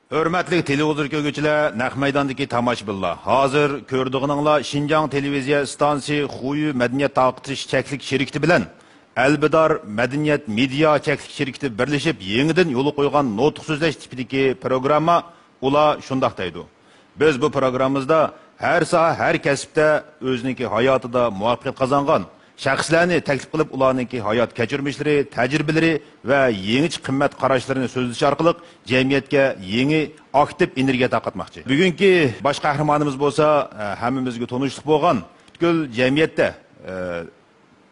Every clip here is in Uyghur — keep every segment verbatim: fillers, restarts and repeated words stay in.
ھۆرمەتلىك تېلېۋىزور كۆرگۈچىلەر، نەق مەيداندىكى تاماشىبىنلار! ھازىر كۆرىدىغىنىڭلار شىنجاڭ تېلېۋىزىيە ئىستانسىسى خۇيۈ مەدەنىيەت تارقىتىش چەكلىك شىركىتى بىلەن ئەلبىدار مەدەنىيەت مېدىيا چەكلىك شىركىتى بىرلىشىپ يېڭىدىن يولغا قويغان نۇتۇق سۆزلەش تىپىدىكى پروگرامما ئۇلار شۇنداق دەيدۇ. بىز بۇ پروگراممىمىزدا ھەر ساھە، ھەر كەسىپتە ئۆزىنىڭكى ھاياتىدا مۇۋەپپەقىيەت قازانغان شەخسلەرنى تەكلىپ قىلىپ، ئۇلارنىڭكى ھايات كەچۈرمىشلىرى، تەجرىبىلىرى ۋە يېڭىچە قىممەت قاراشلىرىنى سۆزلىشى ئارقىلىق جەمئىيەتكە يېڭى ئاكتىپ ئېنېرگىيە تارقاتماقچى. بۈگۈنكى باش قەھرىمانىمىز بولسا، ھەممىمىزگە تونۇشلۇق بولغان، پۈتكۈل جەمئىيەتتە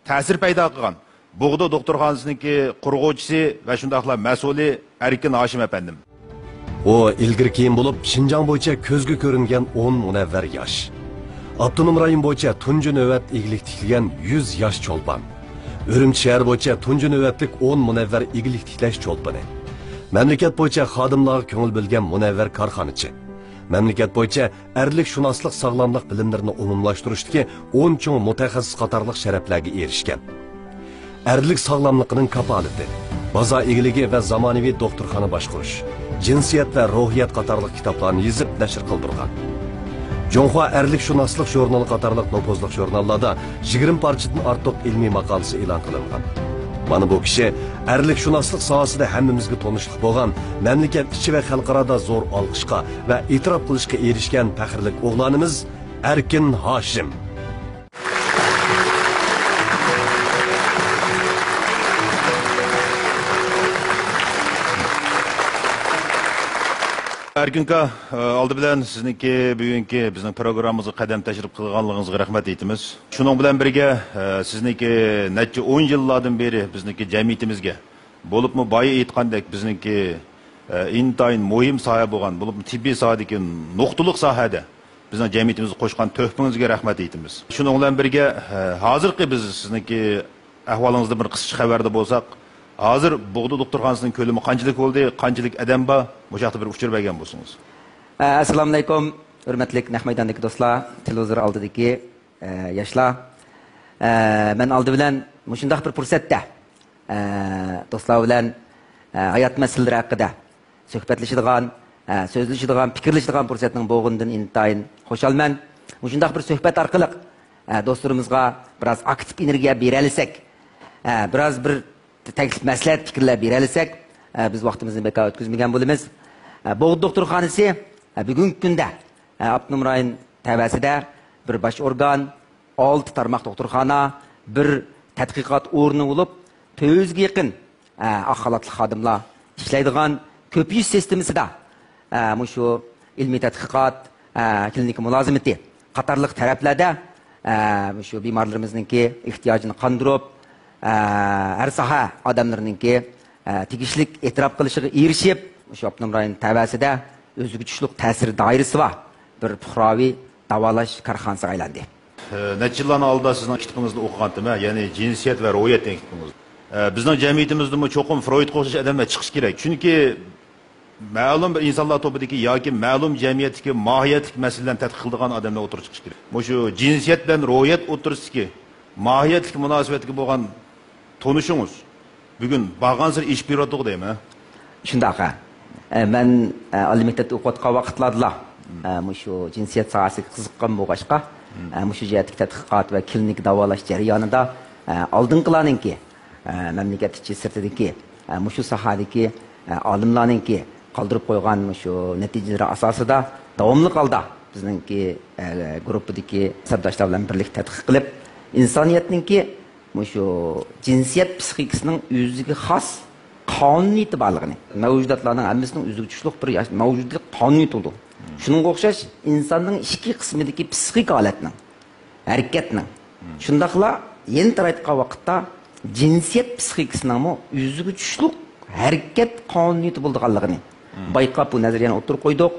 تەسىر پەيدا قىلغان بوغدا دوختۇرخانىسىنىڭكى قۇرغۇچىسى ۋە شۇنداقلا مەسئۇلى ئەركىن ھاشىم ئەپەندىم. ئۇ ئىلگىرى كېيىن بولۇپ شىنجاڭ بويىچە كۆزگە كۆرۈنگەن ئون مۇنەۋۋەر ياش. ئاپتونوم رايون بويىچە تۇنجى نۆۋەت ئىگىلىك تىكلىگەن يۈز ياش چولپان. ئۈرۈمچى شەھەر بويىچە تۇنجى نۆۋەتلىك ئون مۇنەۋۋەر ئىگىلىك تىكلەش چولپىنى. مەملىكەت بويىچە خادىملارغا كۆڭۈل بۆلگەن مۇنەۋۋەر كارخانىچى. مەملىكەت بويىچە ئەرلىك شۇناسلىق ساغلاملىق بىلىملىرىنى ئومۇملاشتۇرۇشتىكى ئون چوڭ مۇتەخەسسىس قاتارلىق شەرەپلەرگە ئېرىشكەن. ئەرلىك ساغلاملىقىنىڭ كاپالىتى، بازار ئىگىلىكى ۋە زامانىۋى دوختۇرخانا باشقۇرۇش، جىنسىيەت ۋە روھىيەت قاتارلىق كىتابلارنى يېزىپ نەشر قىلدۇرغان. جۇڭخۇا ئەرلىك شۇناسلىق ژۇرنىلى قاتارلىق نوپۇزلۇق ژۇرناللاردا يىگىرمە پارچىدىن ئارتۇق ئىلمىي ماقالىسى ئېلان قىلىنغان. مانا بۇ كىشى ئەرلىك شۇناسلىق ساھەسىدە ھەممىمىزگە تونۇشلۇق بولغان، مەملىكەت ئىچى ۋە خەلقئارادا زور ئالقىشقا ۋە ئېتىراپ قىلىشقا ئېرىشكەن پەخىرلىك ئوغلانىمىز ئەركىن ھاشىم. ئەركىنكا، ئالدى بىلەن سىزنىڭكى بۈگۈنكى بىزنىڭ پروگراممىمىزغا قەدەم تەشرىپ قىلغانلىقىڭىزغا رەھمەت ئېيتىمىز. شۇنىڭ بىلەن بىرگە، سىزنىڭكى نەچچە ئون يىللاردىن بېرى بىزنىڭكى جەمئىيىتىمىزگە، بولۇپمۇ بايا ئېيتقاندەك بىزنىڭكى ئىنتايىن مۇھىم ساھە بولغان، بولۇپمۇ تېببىي ساھەدىكى نۇقتىلىق ساھەدە بىزنىڭ جەمئىيىتىمىزگە قوشقان تۆھپىڭىزگە رەھمەت ئېيتىمىز. شۇنىڭ بىلەن بىرگە، ھە، ھازىرقى بىز سىزنىڭكى ئەھۋالىڭىزدىن بىر قىسقىچە خەۋەردار بولساق، ھازىر بوغدا دوختۇرخانىسىنىڭ كۆلىمى قانچىلىك بولدى، قانچىلىك ئادەم بار، مۇشۇ ھەقتە بىر ئۇچۇر بەرگەن بولسىڭىز. ئە، ئەسسالامۇئەلەيكۇم، ھۆرمەتلىك نەق مەيداندىكى دوستلار، تېلېۋىزور ئالدىدىكى، ئە، ياشلار. ئە، مەن ئالدى بىلەن مۇشۇنداق بىر پۇرسەتتە، ئە، دوستلار بىلەن، ئە، ھايات مەسىلىلىرى ھەققىدە سۆھبەتلىشىدىغان، ئە، سۆزلىشىدىغان، پىكىرلىشىدىغان پۇرسەتنىڭ بولغىنىدىن ئىنتايىن خۇشالمەن. مۇشۇنداق بىر سۆھبەت ئارقىلىق، ئە، دوستلىرىمىزغا بىراز ئاكتىپ ئېنېرگىيە بېرەلىسەك، ئە، بىراز بىر تەكلىپ، مەسلىھەت، پىكىرلەر بېرەلىسەك، ئە، بىز ۋاقتىمىزنى بىكار ئۆتكۈزمىگەن بولىمىز. ئە، بوغدا دوختۇرخانىسى، ئە، بۈگۈنكى كۈندە، ئە، ئاپتونوم رايون تەۋەسىدە بىر باش ئورگان، ئالتە تارماق دوختۇرخانا، بىر تەتقىقات ئورنى بولۇپ، تۆت يۈزگە يېقىن، ئە، ئاق خالاتلىق خادىملار ئىشلەيدىغان كۆپىيىش سىستېمىسىدا، ئە، مۇشۇ ئىلمىي تەتقىقات، ئە، كلىنىكا مۇلازىمىتى قاتارلىق تەرەپلەردە، ئە، مۇشۇ بىمارلىرىمىزنىڭكى ئېھتىياجىنى قاندۇرۇپ، ئە، ھەر ساھە ئادەملىرىنىڭكى، ئە، تېگىشلىك ئېتىراپ قىلىشىغا ئېرىشىپ، مۇشۇ ئاپتونوم رايون تەۋەسىدە ئۆزىگە تۇتۇشلۇق تەسىر دائىرىسى بار بىر پۇقراۋى داۋالاش كارخانىسىغا ئايلاندى. ئە، نەچچە يىللارنىڭ ئالدىدا سىزنىڭ كىتابىڭىزنى ئوقۇغانتىم، ھە، يەنى جىنسىيەت ۋە روھىيەت دېگەن كىتابىڭىز. ئە، بىزنىڭ جەمئىيىتىمىزدىمۇ چوقۇم فرويدقا ئوخشاش ئادەملەر چىقىشى كېرەك. چۈنكى مەلۇم بىر ئىنسانلار توپىدىكى ياكى مەلۇم جەمئىيەتتىكى ماھىيەتلىك مەسىلىلەرنى تەتقىق قىلىدىغان ئادەملەر ئوتتۇرىغا چىقىشى كېرەك. مۇشۇ جىنسىيەت بىلەن روھىيەت ئوتتۇرىسىدىكى ماھىيەتلىك مۇناسىۋەتكە بولغان تونۇشىڭىز بۈگۈن بارغانسېرى ئېشىپ بېرىۋاتىدىغۇ دەيمەن. شۇنداق، ھە. ئە، مەن، ئە، ئالىي مەكتەپتە ئوقۇۋاتقان ۋاقىتلاردىلا، ئە، مۇشۇ جىنسىيەت ساھەسىگە قىزىققان بولغاچقا، ئە، مۇشۇ جەھەتتىكى تەتقىقات ۋە كلىنىك داۋالاش جەريانىدا، ئە، ئالدىنقىلارنىڭكى، ئە، مەملىكەت ئىچى سىرتىدىكى، ئە، مۇشۇ ساھەدىكى، ئە، ئالىملارنىڭكى قالدۇرۇپ قويغان مۇشۇ نەتىجىلىرى ئاساسىدا داۋاملىق ھالدا بىزنىڭكى، ئە، گۇرۇپپىدىكى سەپداشلار بىلەن بىرلىكتە تەتقىق قىلىپ، ئىنسانىيەتنىڭكى مۇشۇ جىنسىيەت پسىخىكىسىنىڭ ئۆزىگە خاس قانۇنىيىتى بارلىقىنى، مەۋجۇداتلارنىڭ ھەممىسىنىڭ ئۆزىگە تۇتۇشلۇق بىر ياش-، مەۋجۇتلۇق قانۇنىيىتى بولىدۇ. شۇنىڭغا ئوخشاش ئىنساننىڭ ئىچكى قىسمىدىكى پسىخىكا ھالەتنىڭ، ھەرىكەتنىڭ، شۇنداقلا يەنە تارايتقان ۋاقىتتا جىنسىيەت پسىخىكىسىنىڭمۇ ئۆزىگە تۇتۇشلۇق ھەرىكەت قانۇنىيىتى بولىدىغانلىقىنى بايقاپ، بۇ نەزەرىيەنى ئوتتۇرىغا قويدۇق.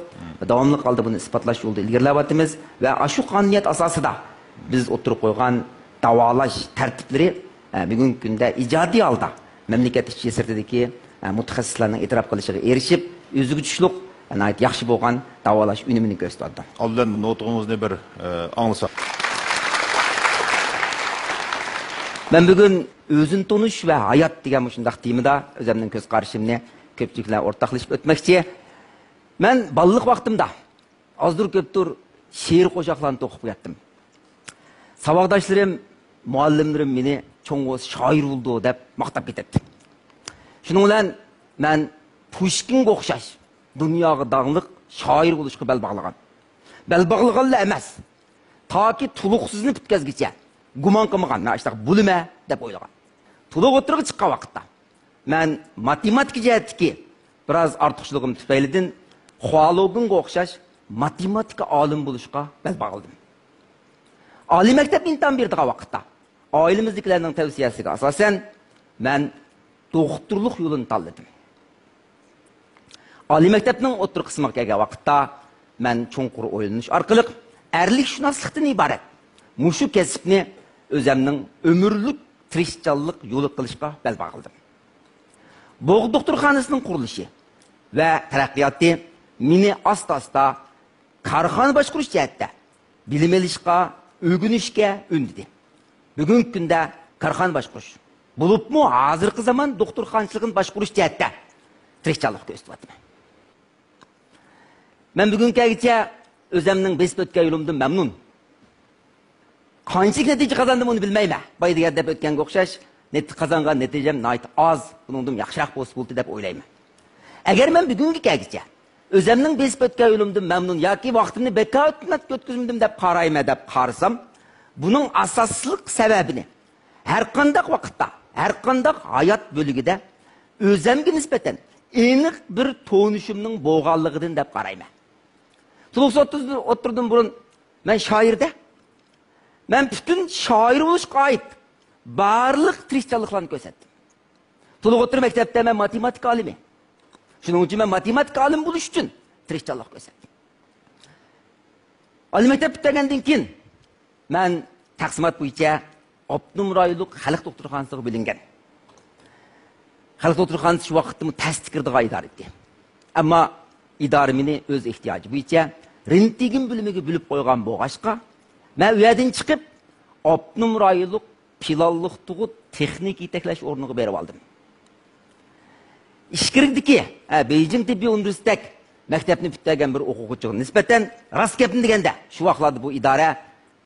داۋاملىق ھالدا بۇنى ئىسپاتلاش يولىدا ئىلگىرىلەۋاتىمىز ۋە ئاشۇ قانۇنىيەت ئاساسىدا بىز ئوتتۇرىغا قويغان داۋالاش تەرتىپلىرى، ئە، بۈگۈنكى كۈندە ئىجادىي ھالدا مەملىكەت ئىچى سىرتىدىكى، ئە، مۇتەخەسسىسلەرنىڭ ئېتىراپ قىلىشىغا ئېرىشىپ، ئۆزىگە تۇتۇشلۇق، ناھايىتى ياخشى بولغان داۋالاش ئۈنۈمىنى كۆرسىتىۋاتىدۇ. ئالدى بىلەن نۇتقىڭىزنى بىر، ئە، ئاڭلىساق. مەن بۈگۈن ئۆزىنى تونۇش ۋە ھايات دېگەن مۇشۇنداق تېمىدا ئۆزۈمنىڭ كۆز قارىشىمنى كۆپچىلىك بىلەن ئورتاقلىشىپ ئۆتمەكچى. مەن بالىلىق ۋاقتىمدا ئازدۇر كۆپتۇر شېئىر قوشاقلارنى توقۇپ كەتتىم. ساۋاقداشلىرىم، مۇئەللىملىرىم مېنى چوڭ بولسا شائىر بولىدۇ دەپ ماختاپ كېتەتتى. شۇنىڭ بىلەن مەن پۇشكىنغا ئوخشاش دۇنياغا داڭلىق شائىر بولۇشقا بەل باغلىغان. بەل باغلىغانلا ئەمەس، تاكى تولۇقسىزنى پۈتكەزگۈچە گۇمان قىلمىغان، مەن ئاشۇنداق بولىمەن دەپ ئويلىغان. تولۇق ئوتتۇرىغا چىققان ۋاقىتتا مەن ماتېماتىكا جەھەتتىكى بىراز ئارتۇقچىلىقىم تۈپەيلىدىن خۇالوگېنغا ئوخشاش ماتېماتىكا ئالىمى بولۇشقا بەل باغلىدىم. ئالىي مەكتەپكە ئىمتىھان بېرىدىغان ۋاقىتتا ئائىلىمىزدىكىلەرنىڭ تەۋسىيەسىگە ئاساسەن مەن دوختۇرلۇق يولىنى تاللىدىم. ئالىي مەكتەپنىڭ ئوتتۇرا قىسمىغا كەلگەن ۋاقىتتا مەن چوڭقۇر ئويلىنىش ئارقىلىق ئەرلىكشۇناسلىقتىن ئىبارەت مۇشۇ كەسىپنى ئۆزەمنىڭ ئۆمۈرلۈك تىرىشچانلىق يولى قىلىشقا بەل باغلىدىم. بوغدا دوختۇرخانىسىنىڭ قۇرۇلۇشى ۋە تەرەققىياتى مېنى ئاستا-ئاستا كارخانا باشقۇرۇش جەھەتتە بىلىم ئېلىشقا، ئۆگىنىشكە ئۈندىدى. بۈگۈنكى كۈندە كارخانا باشقۇرۇش، بولۇپمۇ ھازىرقى زامان دوختۇرخانىچىلىقىنى باشقۇرۇش جەھەتتە تىرىشچانلىق كۆرسىتىۋاتىمەن. مەن بۈگۈنگىچە ئۆزەمنىڭ بېسىپ ئۆتكەن يولۇمدىن مەمنۇن. قانچىلىك نەتىجە قازاندىم، ئۇنى بىلمەيمەن. بايا دېگەن دەپ ئۆتكەنگە ئوخشاش، نەتىجە قازانغان نەتىجەم ناھايىتى ئاز، بۇنىڭدىن ياخشىراق بولسا بولدى دەپ ئويلايمەن. ئەگەر مەن بۈگۈنگە كەلگۈچە ئۆزەمنىڭ بېسىپ ئۆتكەن يولۇمدىن مەمنۇن ياكى ۋاقتىمنى بىكار ئۆتكۈزمىدىم دەپ قارايمەن دەپ قارىسام، بۇنىڭ ئاساسلىق سەۋەبىنى ھەرقانداق ۋاقىتتا، ھەرقانداق ھايات بۆلۈكىدە ئۆزەمگە نىسبەتەن ئېنىق بىر تونۇشۇمنىڭ بولغانلىقىدىن دەپ قارايمەن. تولۇقسىز ئوتتۇرىدىن بۇرۇن مەن شائىر دە، مەن پۈتۈن شائىر بولۇشقا ئائىت بارلىق تىرىشچانلىقلارنى كۆرسەتتىم. تولۇق ئوتتۇرا مەكتەپتە مەن ماتېماتىكا ئالىمى. شۇنىڭ ئۈچۈن مەن ماتېماتىكا ئالىمى بولۇش ئۈچۈن تىرىشچانلىق كۆرسەتتىم. ئالىي مەكتەپ پۈتتۈرگەندىن كېيىن مەن تەقسىمات بويىچە ئاپتونوم رايونلۇق خەلق دوختۇرخانىسىغا بۆلۈنگەن. خەلق دوختۇرخانىسى شۇ ۋاقىتتىمۇ تەستە كىرىدىغان ئىدارە ئىدى. ئەمما ئىدارە مېنى ئۆز ئېھتىياجى بويىچە رېنتگېن بۆلۈمىگە بۆلۈپ قويغان بولغاچقا، مەن ئۇ يەردىن چىقىپ، ئاپتونوم رايونلۇق پىلانلىق تۇغۇت تېخنىكا يېتەكلەش ئورنىغا بېرىۋالدىم. ئىچكىرىدىكى، ھە، بېيجىڭ تېببىي ئۇنىۋېرسىتېت مەكتەپنى پۈتتۈرگەن بىر ئوقۇغۇچىغا نىسبەتەن، راست گەپنى دېگەندە، شۇ ۋاقىتلاردا بۇ ئىدارە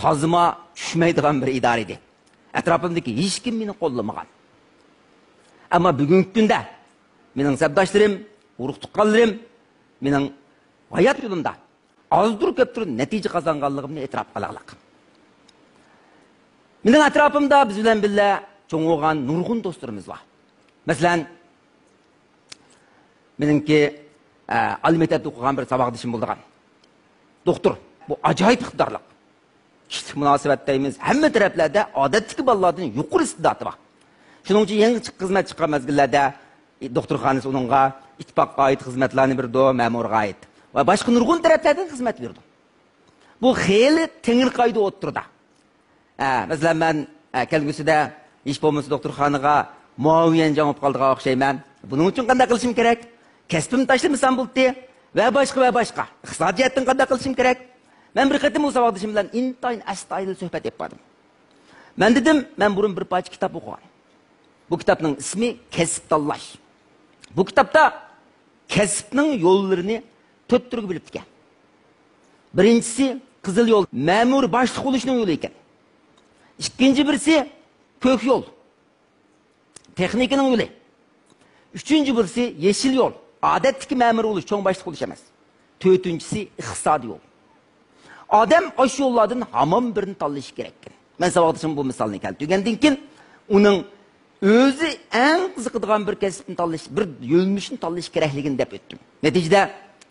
تازىما چۈشمەيدىغان بىر ئىدارە ئىدى. ئەتراپىمدىكى ھېچكىم مېنى قوللىمىغان. ئەمما بۈگۈنكى كۈندە مېنىڭ سەپداشلىرىم، ئۇرۇق-تۇغقانلىرىم مېنىڭ ھايات يولۇمدا ئازدۇر كۆپتۇر نەتىجە قازانغانلىقىمنى ئېتىراپ قىلالاق. مېنىڭ ئەتراپىمدا بىز بىلەن بىللە چوڭ بولغان نۇرغۇن دوستلىرىمىز بار. مەسىلەن، مېنىڭكى، ئە، ئالىي مەكتەپتە ئوقۇغان بىر ساۋاقدىشىم بولىدىغان دوختۇر. بۇ ئاجايىپ ئىقتىدارلىق. كىشىلىك مۇناسىۋەت دەيمىز، ھەممە تەرەپلەردە ئادەتتىكى بالىلاردىن يۇقىرى ئىستېداتى بار. شۇنىڭ ئۈچۈن يېڭى چىق-، خىزمەت چىققان مەزگىللەردە، ئى، دوختۇرخانىسى ئۇنىڭغا ئىتتىپاققا ئائىت خىزمەتلەرنى بېرىدۇ، مەمۇرغا ئائىت ۋە باشقا نۇرغۇن تەرەپلەردىن خىزمەت بېرىدۇ. بۇ خېلى تېڭىرقايدۇ ئوتتۇرىدا. ھە، مەسىلەن، مەن، ھە، كەلگۈسىدە ھېچ بولمىسا دوختۇرخانىغا مۇئاۋىن يەنجاڭ بولۇپ قالىدىغان ئوخشايمەن. بۇنىڭ ئۈچۈن قانداق قىلىشىم كېرەك؟ كەسپىمنى تاشلىمىسام بولدى ۋە باشقا ۋە باشقا. ئىقتىسادىي جەھەتتىن قانداق قىلىشىم كېرەك؟ مەن بىر قېتىم ئۇ ساۋاقدىشىم بىلەن ئىنتايىن ئەستايىدىل سۆھبەت ئېلىپ باردىم. مەن دېدىم، مەن بۇرۇن بىر پارچە كىتاب ئوقۇغان. بۇ كىتابنىڭ ئىسمى كەسىپ تاللاش. بۇ كىتابتا كەسىپنىڭ يوللىرىنى تۆت تۈرگە بۆلۈپتىكەن. بىرىنچىسى قىزىل يول، مەمۇرىي باشلىق بولۇشنىڭ يولى ئىكەن. ئىككىنچى بىرسى كۆك يول، تېخنىكىنىڭ يولى. ئۈچىنچى بىرسى يېشىل يول، ئادەتتىكى مەمۇر بولۇش، چوڭ باشلىق بولۇش ئەمەس. تۆتىنچىسى ئىقتىسادىي يول. ئادەم ئاشۇ يوللاردىن ھامان بىرىنى تاللىشى كېرەككەن. مەن ساۋاقدىشىمغا بۇ مىسالنى كەلتۈرگەندىن كېيىن، ئۇنىڭ ئۆزى ئەڭ قىزىقىدىغان بىر كەسىپنى تاللىشى، بىر يۆنىلىشنى تاللىشى كېرەكلىكىنى دەپ ئۆتتۈم. نەتىجىدە،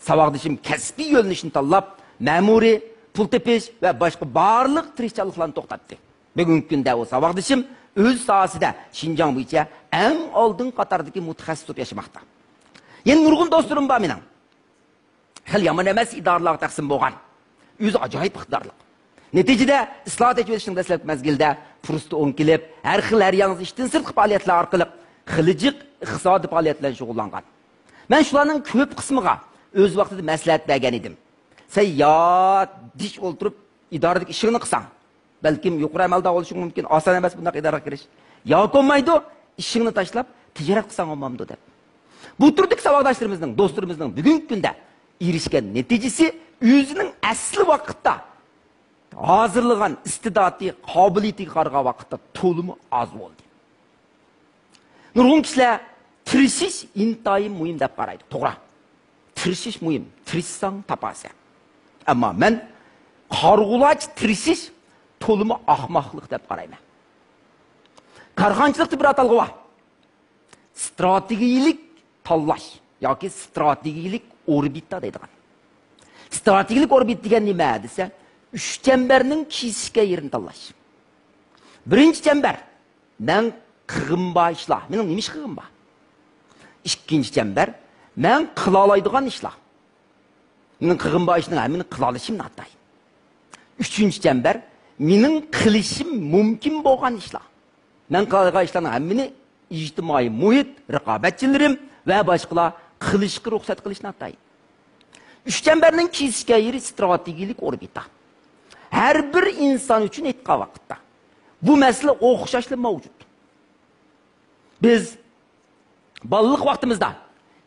ساۋاقدىشىم كەسپىي يۆنىلىشنى تاللاپ، مەمۇرىي، پۇل تېپىش ۋە باشقا بارلىق تىرىشچانلىقلارنى توختاتتى. بۈگۈنكى كۈندە ئۇ ساۋاقدىشىم ئۆز ساھەسىدە شىنجاڭ بويىچە ئەڭ ئالدىنقى قاتاردىكى مۇتەخەسسىس بولۇپ ياشىماقتا. يەنە نۇرغۇن دوستلىرىم بار مېنىڭ. خېلى يامان ئەمەس ئىدارىلەرگە تەقسىم بولغان. ئۆزى ئاجايىپ ئىقتىدارلىق. نەتىجىدە، ئىسلاھات، ئېچىۋېتىشنىڭ دەسلەپكى مەزگىلىدە پۇرسىتى ئوڭ كېلىپ، ھەر خىل، ھەر ياڭزا ئىشتىن سىرتقى پائالىيەتلەر ئارقىلىق خېلى جىق ئىقتىسادىي پائالىيەت بىلەن شۇغۇللانغان. مەن شۇلارنىڭ كۆپ قىسمىغا ئۆز ۋاقتىدا مەسلىھەت بەرگەن ئىدىم. سەن يا دىش ئولتۇرۇپ ئىدارىدىكى ئىشىڭنى قىلساڭ، بەلكىم يۇقىرى ئەمەلدار بولۇشۇڭ مۇمكىن، ئاسان ئەمەس بۇنداق ئىدارىگە كىرىش. ياكى بولمايدۇ، ئىشىڭنى تاشلاپ، تىجارەت قىلساڭ بولمامدۇ دەپ. بۇ تۈردىكى ساۋاقداشلىرىمىزنىڭ، دوستلىرىمىزنىڭ بۈگۈنكى كۈندە ئېرىشكەن نەتىجىسى ئۆزىنىڭ ئەسلى ۋاقىتتا ھازىرلىغان ئىستىداتى، قابىلىيىتىگە قارىغان ۋاقىتتا تولىمۇ ئاز بولدى. نۇرغۇن كىشىلەر تىرىشىش ئىنتايىن مۇھىم دەپ قارايدۇ. توغرا. تىرىشىش مۇھىم. تىرىشساڭ تاپارسەن. ئەمما مەن قارىغۇلارچە تىرىشىش تولىمۇ ئاخماقلىق دەپ قارايمەن. كارخانىچىلىقتا بىر ئاتالغۇ بار. ستراتېگىيىلىك تاللاش ياكى ستراتېگىيىلىك ئوربىتا دەيدىغان. ستراتېگىيىلىك ئوربىتا دېگەن نېمە دېسە، ئۈچ چەمبەرنىڭ كېسىشكەن يېرىنى تاللاش. بىرىنچى چەمبەر، مەن قىلغۇم بار ئىشلار. مېنىڭ نېمە ئىش قىلغۇم بار؟ ئىككىنچى چەمبەر، مەن قىلالايدىغان ئىشلار. مېنىڭ قىلغۇم بار ئىشنىڭ ھەممىنى قىلالىشىم ناتايىن. ئۈچىنچى چەمبەر، مېنىڭ قىلىشىم مۇمكىن بولغان ئىشلار. مەن قىلالايدىغان ئىشلارنىڭ ھەممىنى ئىجتىمائىي مۇھىت، رىقابەتچىلىرىم ۋە باشقىلار قىلىشقا رۇخسەت قىلىش ناتايىن. ئۈچ چەمبەرنىڭ كېسىشكەن يېرى ستراتېگىيىلىك ئوربىتا. ھەر بىر ئىنسان ئۈچۈن ئېيتقان ۋاقىتتا، بۇ مەسىلە ئوخشاشلا مەۋجۇت. بىز بالىلىق ۋاقتىمىزدا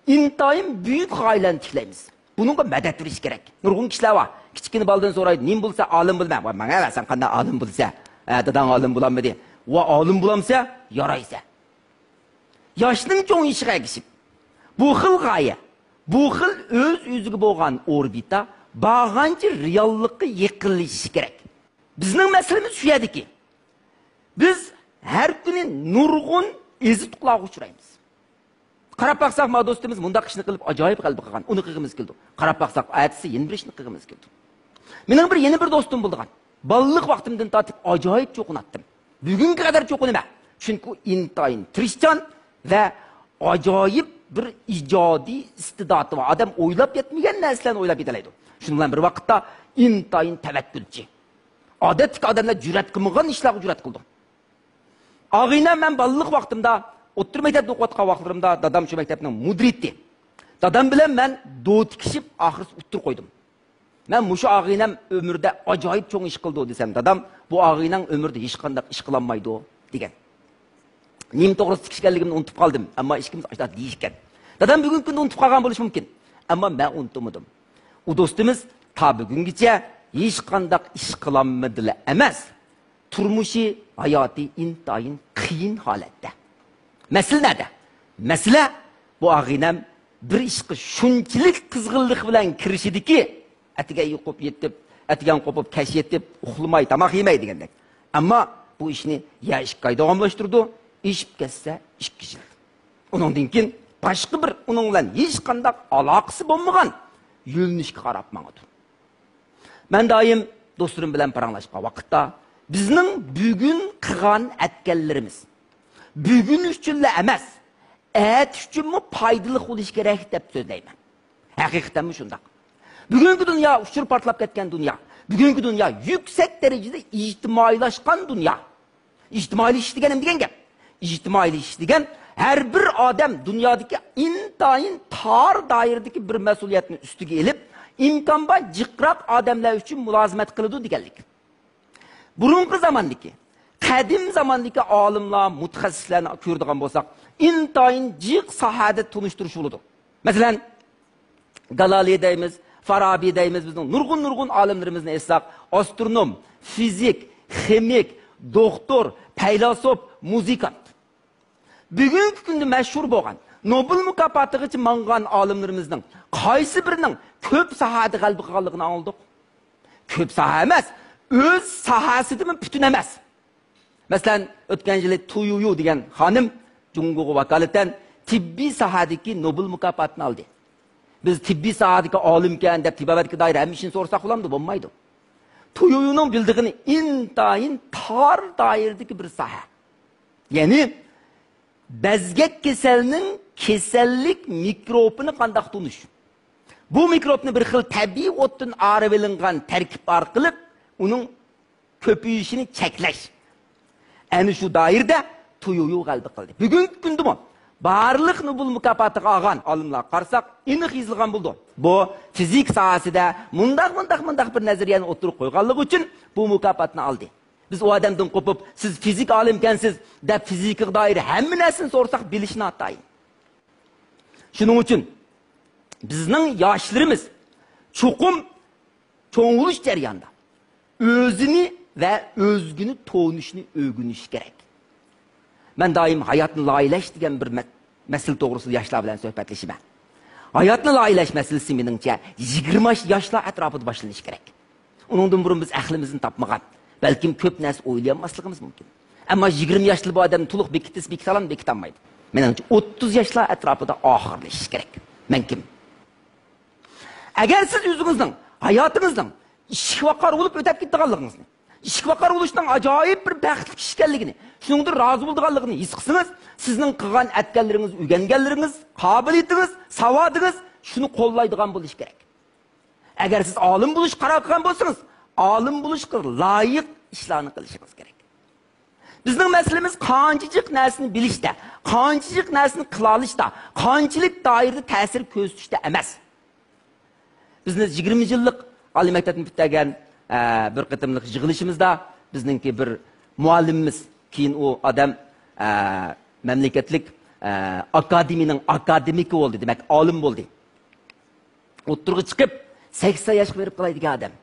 ئىنتايىن بۈيۈك غايىلەرنى تىكلەيمىز. بۇنىڭغا مەدەت بېرىش كېرەك. نۇرغۇن كىشىلەر بار. كىچىككىنە بالىدىن سورايدۇ، «نېمە بولسا ئالىم بولىمەن؟» «ۋاي، ماڭە، سەن قانداق ئالىم بولىسەن؟ ھە، داداڭ ئالىم بولالمىدى.» «ۋا، ئالىم بولامسەن؟ يارايسەن.» ياشنىڭ چوڭىيىشىغا ئەگىشىپ، بۇ خىل غايە، بۇ خىل ئۆز-ئۆزىگە بولغان ئوربىتا بارغانچە رېئاللىققا يېقىنلىشىشى كېرەك. بىزنىڭ مەسىلىمىز شۇ يەردىكى. بىز ھەر كۈنى نۇرغۇن ئېزىتقۇلارغا ئۇچرايمىز. قاراپ باقساق، ما دوستىمىز مۇنداق ئىشنى قىلىپ، ئاجايىپ غەلىبە قىلغان. ئۇنى قىلغىمىز كېلىدۇ. قاراپ باقساق، ئەتىسى يەنە بىر ئىشنى قىلغىمىز كېلىدۇ. مېنىڭ بىر، يەنە بىر دوستۇم بولىدىغان. بالىلىق ۋاقتىمدىن تارتىپ ئاجايىپ چوقۇناتتىم. بۈگۈنگە قەدەر چوقۇنىمەن. چۈنكى ئۇ ئىنتايىن تىرىشچان ۋە ئاجايىپ بىر ئىجادىي ئىستىداتى بار. ئادەم ئويلاپ يەتمىگەن نەرسىلەرنى ئويلاپ يېتەلەيدۇ. شۇنىڭ بىلەن بىر ۋاقىتتا ئىنتايىن تەۋەككۈلچى. ئادەتتىكى ئادەملەر جۈرئەت قىلمىغان ئىشلارغا جۈرئەت قىلىدۇ. ئاغىنەم مەن بالىلىق ۋاقتىمدا، ئوتتۇرا مەكتەپتە ئوقۇۋاتقان ۋاقىتلىرىمدا دادام شۇ مەكتەپنىڭ مۇدىرى ئىدى. دادام بىلەن مەن دو تىكىشىپ، ئاخىرسى ئۇتتۇرا قويدۇم. مەن مۇشۇ ئاغىنەم ئۆمرىدە ئاجايىپ چوڭ ئىش قىلدى دېسەم، دادام، «بۇ ئاغىنەڭ ئۆمرىدە ھېچقانداق ئىش قىلالمايدۇ» دېگەن. نېمە توغرىسىدا تىكىشكەنلىكىمنى ئۇنتۇپ قالدىم، ئەمما ئىككىمىز ئاشۇنداق دېيىشكەن. دادام بۈگۈنكى كۈندە ئۇنتۇپ قالغان بولۇشى مۇمكىن، ئەمما مەن ئۇنتۇمىدىم. ئۇ دوستىمىز تا بۈگۈنگىچە ھېچقانداق ئىش قىلالمىدىلا ئەمەس، تۇرمۇشى، ھاياتى ئىنتايىن قىيىن ھالەتتە. مەسىلە نەدە؟ مەسىلە، بۇ ئاغىنەم بىر ئىشقا شۇنچىلىك قىزغىنلىق بىلەن كىرىشىدىكى، ئەتىگەن يوقۇپ يېتىپ، ئەتىگەن قوپۇپ كەچ يېتىپ، ئۇخلىماي، تاماق يېمەي دېگەندەك. ئەمما بۇ ئىشنى يا ئىككى ئاي داۋاملاشتۇرىدۇ، ئېشىپ كەتسە ئىككى يىل. ئۇنىڭدىن كېيىن باشقا بىر ئۇنىڭ بىلەن ھېچقانداق ئالاقىسى بولمىغان يۆنىلىشكە قاراپ ماڭىدۇ. مەن دائىم دوستلىرىم بىلەن پاراڭلاشقان ۋاقىتتا، بىزنىڭ بۈگۈن قىلغان ئەتكەنلىرىمىز بۈگۈن ئۈچۈنلا ئەمەس، ئەتە ئۈچۈنمۇ پايدىلىق بولۇشى كېرەك دەپ سۆزلەيمەن. ھەقىقەتەنمۇ شۇنداق. بۈگۈنكى دۇنيا ئۇچۇر پارتلاپ كەتكەن دۇنيا. بۈگۈنكى دۇنيا يۈكسەك دەرىجىدە ئىجتىمائىيلاشقان دۇنيا. ئىجتىمائىيلىشىش دېگەن نېمە دېگەن گەپ؟ ئىجتىمائىيلىشىش دېگەن ھەر بىر ئادەم دۇنيادىكى ئىنتايىن تار دائىرىدىكى بىر مەسئۇلىيەتنى ئۈستىگە ئېلىپ، ئىمكان بار جىقراق ئادەملەر ئۈچۈن مۇلازىمەت قىلىدۇ دېگەنلىك. بۇرۇنقى زاماندىكى، قەدىم زاماندىكى ئالىملار، مۇتەخەسسىسلەرنى كۆرىدىغان بولساق، ئىنتايىن جىق ساھەدە تونۇشتۇرۇش بولىدۇ. مەسىلەن، گالالىي دەيمىز، فارابى دەيمىز، بىزنىڭ نۇرغۇن، نۇرغۇن ئالىملىرىمىزنى ئېيتساق، ئاسترونوم، فىزىك، خىمىك، دوختۇر، پەيلاسوپ، مۇزىكانت. بۈگۈنكى كۈندە مەشھۇر بولغان، نوبېل مۇكاپاتىغىچە ماڭغان ئالىملىرىمىزنىڭ قايسى بىرىنىڭ كۆپ ساھەدە غەلىبە قىلغانلىقىنى ئاڭلىدۇق؟ كۆپ ساھە ئەمەس، ئۆز ساھەسىدىمۇ پۈتۈن ئەمەس. مەسىلەن، ئۆتكەن يىلى تۇ يۇيۇ دېگەن خانىم جۇڭگوغا ۋاكالىتەن تېببىي ساھەدىكى نوبېل مۇكاپاتىنى ئالدى. بىز تېببىي ساھەدىكى ئالىمكەن دەپ، تېبابەتكە دائىر ھەممە ئىشنى سورىساق بولامدۇ؟ بولمايدۇ. تۇ يۇيۇنىڭ بىلىدىغىنى ئىنتايىن تار دائىرىدىكى بىر ساھە. يەنى بەزگەك كېسەلنىڭ كېسەللىك مىكروبىنى قانداق تونۇش؟ بۇ مىكروبنى بىر خىل تەبىئىي ئوتتىن ئايرىۋېلىنغان تەركىب ئارقىلىق ئۇنىڭ كۆپىيىشىنى چەكلەش. ئەنە شۇ دائىرىدە تۇ يۇيۇ غەلىبە قىلدى. بۈگۈنكى كۈندىمۇ بارلىق نوبېل مۇكاپاتىغا ئالغان ئالىملارغا قارىساق، ئېنىق يېزىلغان بولىدۇ. بۇ فىزىك ساھەسىدە مۇنداق، مۇنداق، مۇنداق بىر نەزەرىيەنى ئوتتۇرىغا قويغانلىقى ئۈچۈن بۇ مۇكاپاتنى ئالدى. بىز ئۇ ئادەمدىن قوپۇپ، «سىز فىزىك ئالىمكەنسىز» دەپ، فىزىكىغا دائىر ھەممە نەرسىنى سورىساق، بىلىشى ناتايىن. شۇنىڭ ئۈچۈن بىزنىڭ ياشلىرىمىز چوقۇم چوڭ بولۇش جەريانىدا ئۆزىنى ۋە ئۆزگىنى تونۇشنى ئۆگىنىشى كېرەك. مەن دائىم ھاياتنى لايىھەلەش دېگەن بىر مە-، مەسىلە توغرىسىدا ياشلار بىلەن سۆھبەتلىشىمەن. ھاياتنى لايىھەلەش مەسىلىسى، مېنىڭچە، يىگىرمە ياشلار ئەتراپىدا باشلىنىشى كېرەك. ئۇنىڭدىن بۇرۇن بىز ئەقلىمىزنى تاپمىغان، بەلكىم كۆپ نەرسە ئويلىيالماسلىقىمىز مۇمكىن. ئەمما يىگىرمە ياشلىق بۇ ئادەم تولۇق بېكىتىسە بېكىتەلەمدۇ؟ بېكىتەلمەيدۇ. مېنىڭچە، ئوتتۇز ياشلار ئەتراپىدا ئاخىرلىشىشى كېرەك. مەن كىم؟ ئەگەر سىز ئۆزىڭىزنىڭ ھاياتىڭىزنىڭ ئىشىك ۋاقار بولۇپ ئۆتەپ كېتىدىغانلىقىڭىزنى، ئىشىك ۋاقار بولۇشنىڭ ئاجايىپ بىر بەختلىك ئىش ئىكەنلىكىنى، شۇنىڭدىن رازى بولىدىغانلىقىنى ھېس قىلسىڭىز، سىزنىڭ قىلغان ئەتكەنلىرىڭىز، ئۆگەنگەنلىرىڭىز، قابىلىيىتىڭىز، ساۋادىڭىز شۇنى قوللايدىغان بولۇشى كېرەك. ئەگەر سىز ئالىم بولۇشقا قارار قىلغان بولسىڭىز، ئالىم بولۇشقا لايىق ئىشلارنى قىلىشىڭىز كېرەك. بىزنىڭ مەسىلىمىز قانچىلىك نەرسىنى بىلىشتە، قانچىلىك نەرسىنى قىلالىشتا، قانچىلىك دائىرىدە تەسىر كۆرسىتىشتە ئەمەس. بىزنى يىگىرمە يىللىق ئالىي مەكتەپنى پۈتتۈرگەن، ئە، بىر قېتىملىق يىغىلىشىمىزدا بىزنىڭكى بىر مۇئەللىمىمىز، كېيىن ئۇ ئادەم، ئە، مەملىكەتلىك، ئە، ئاكادېمىيەنىڭ ئاكادېمىكى بولدى، دېمەك، ئالىم بولدى. ئوتتۇرىغا چىقىپ، سەكسەن ياشقا بېرىپ قالاي دېگەن ئادەم.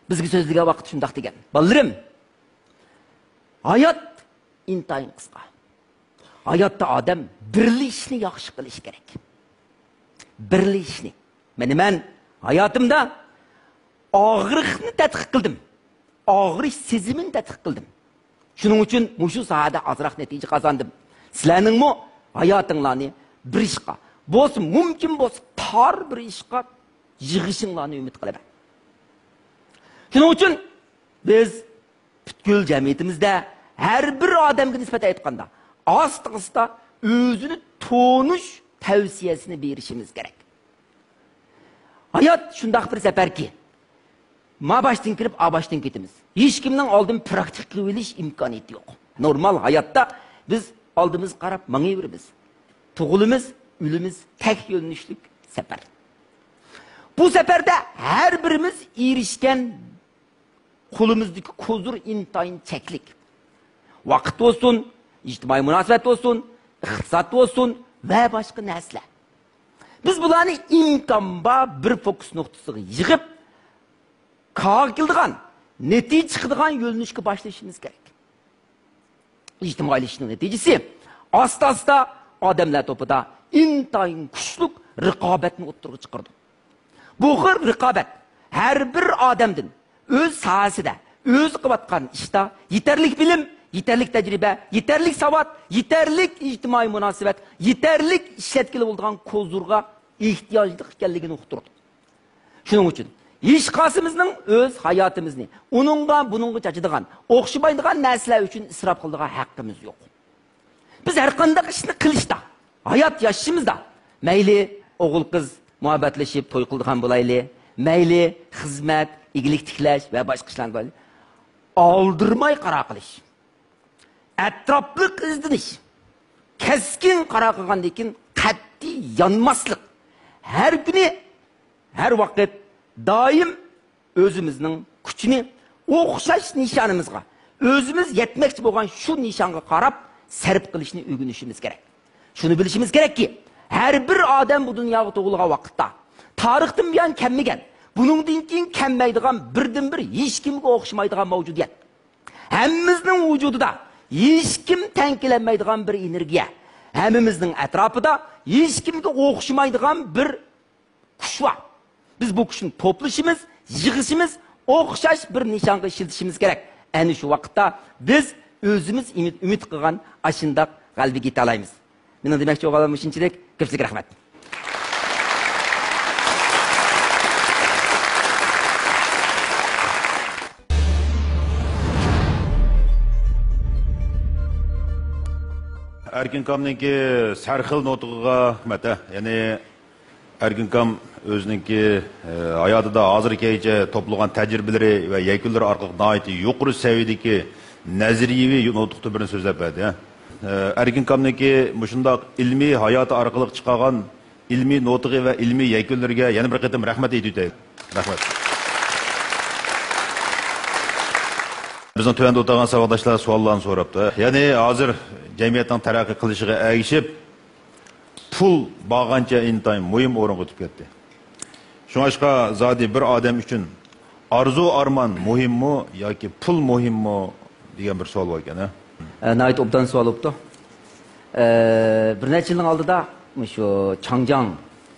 بىزگە سۆزلىگەن ۋاقىت شۇنداق دېگەن: «بالىلىرىم، ھايات ئىنتايىن قىسقا. ھاياتتا ئادەم بىرلا ئىشنى ياخشى قىلىشى كېرەك. بىرلا ئىشنى. مانا مەن ھاياتىمدا ئاغرىقنى تەتقىق قىلدىم. ئاغرىش سېزىمىنى تەتقىق قىلدىم. شۇنىڭ ئۈچۈن مۇشۇ ساھەدە ئازراق نەتىجە قازاندىم. سىلەرنىڭمۇ ھاياتىڭلارنى بىر ئىشقا، بولسا مۇمكىن بولسا تار بىر ئىشقا يىغىشىڭلارنى ئۈمىد قىلىمەن.» شۇنىڭ ئۈچۈن بىز پۈتكۈل جەمئىيىتىمىزدە ھەر بىر ئادەمگە نىسبەتەن ئېيتقاندا، ئاستا-ئاستا ئۆزىنى تونۇش تەۋسىيەسىنى بېرىشىمىز كېرەك. ھايات شۇنداق بىر سەپەركى، ما باشتىن كىرىپ، ئا باشتىن كېتىمىز. ھېچكىمنىڭ ئالدىن پراكتىكا قىلىۋېلىش ئىمكانىيىتى يوق. نورمال ھاياتتا بىز ئالدىمىزغا قاراپ ماڭىۋېرىمىز. تۇغۇلىمىز، ئۆلىمىز، تەك يۆنىلىشلىك سەپەر. بۇ سەپەردە ھەر بىرىمىز ئېرىشكەن قولىمىزدىكى كوزۇر ئىنتايىن چەكلىك. ۋاقىت بولسۇن، ئىجتىمائىي مۇناسىۋەت بولسۇن، ئىقتىساد بولسۇن ۋە باشقا نەرسىلەر. بىز بۇلارنى ئىمكان بار بىر فوكۇس نۇقتىسىغا يىغىپ، كارغا كېلىدىغان، نەتىجە چىقىدىغان يۆنىلىشكە باشلىشىمىز كېرەك. ئىجتىمائىيلىشىشنىڭ نەتىجىسى، ئاستا-ئاستا ئادەملەر توپىدا ئىنتايىن كۈچلۈك رىقابەتنى ئوتتۇرىغا چىقىرىدۇ. بۇ خىل رىقابەت ھەر بىر ئادەمدىن ئۆز ساھەسىدە، ئۆزى قىلىۋاتقان ئىشتا يېتەرلىك بىلىم، يېتەرلىك تەجرىبە، يېتەرلىك ساۋات، يېتەرلىك ئىجتىمائىي مۇناسىۋەت، يېتەرلىك ئىشلەتكىلى بولىدىغان كوزۇرغا ئېھتىياجلىق ئىكەنلىكىنى ئۇقتۇرىدۇ. شۇنىڭ ئۈچۈن ھېچقايسىمىزنىڭ ئۆز ھاياتىمىزنى ئۇنىڭغا، بۇنىڭغا چاچىدىغان، ئوخشىمايدىغان نەرسىلەر ئۈچۈن ئىسراپ قىلىدىغان ھەققىمىز يوق. بىز ھەر قانداق ئىشنى قىلىشتا، ھايات ياشىشىمىزدا، مەيلى ئوغۇل-قىز مۇھەببەتلىشىپ توي قىلىدىغان بولايلى، مەيلى خىزمەت، ئىگىلىك تىكلەش ۋە باشقا ئىشلارنى قىلايلى، ئالدىرىماي قارار قىلىش، ئەتراپلىق ئىزدىنىش، كەسكىن قارار قىلغاندىن كېيىن قەتئىي يانماسلىق، ھەر كۈنى، ھەر ۋاقىت، دائىم ئۆزىمىزنىڭ كۈچىنى ئوخشاش نىشانىمىزغا، ئۆزىمىز يەتمەكچى بولغان شۇ نىشانغا قاراپ سەرپ قىلىشنى ئۆگىنىشىمىز كېرەك. شۇنى بىلىشىمىز كېرەككى، ھەر بىر ئادەم بۇ دۇنياغا تۇغۇلغان ۋاقىتتا تارىختىن بۇيان كەلمىگەن، بۇنىڭدىن كېيىن كەلمەيدىغان، بىردىنبىر ھېچكىمگە ئوخشىمايدىغان مەۋجۇدىيەت. ھەممىمىزنىڭ ۋۇجۇدىدا ھېچكىم تەڭ كېلەلمەيدىغان بىر ئېنېرگىيە. ھەممىمىزنىڭ ئەتراپىدا ھېچكىمگە ئوخشىمايدىغان بىر كۈچ بار. بىز بۇ كۈچنى توپلىشىمىز، يىغىشىمىز، ئوخشاش بىر نىشانغا ئىشلىتىشىمىز كېرەك. ئەنە شۇ ۋاقىتتا بىز ئۆزىمىز ئۈمىد، ئۈمىد قىلغان ئاشۇنداق غەلىبىگە يېتەلەيمىز. مېنىڭ دېمەكچى بولغانلىرىم مۇشۇنچىلىك. كۆپچىلىك رەھمەت. ئەركىن كامنىڭكى سەرخىل نۇتۇقىغا رەھمەت، ھە. يەنى ئەركىن كام ئۆزىنىڭكى، ئە، ھاياتىدا ھازىرغىچە توپلىغان تەجرىبىلىرى ۋە يەكۈنلىرى ئارقىلىق ناھايىتى يۇقىرى سەۋىيەدىكى نەزەرىيەۋى نۇتۇقتا بىرنى سۆزلەپ بەردى، ھە. ئە، ئەركىن كامنىڭكى مۇشۇنداق ئىلمىي ھاياتى ئارقىلىق چىقارغان ئىلمىي نۇتۇقى ۋە ئىلمىي يەكۈنلىرىگە يەنە بىر قېتىم رەھمەت ئېيتىۋېتەيلى. رەھمەت. بىزنىڭ تۆۋەندە ئولتۇرغان ساۋاقداشلار سوئاللارنى سوراپتۇ. يەنى ھازىر جەمئىيەتنىڭ تەرەققىي قىلىشىغا ئەگىشىپ، پۇل بارغانچە ئىنتايىن مۇھىم ئورۇنغا ئۆتۈپ كەتتى. شۇڭلاشقا زادى بىر ئادەم ئۈچۈن ئارزۇ-ئارمان مۇھىممۇ ياكى پۇل مۇھىممۇ دېگەن بىر سوئال بار ئىكەن، ھە؟ ئە، ناھايىتى ئوبدان سوئال بوپتۇ. ئە، بىر نەچچە يىلنىڭ ئالدىدا مۇشۇ چاڭجياڭ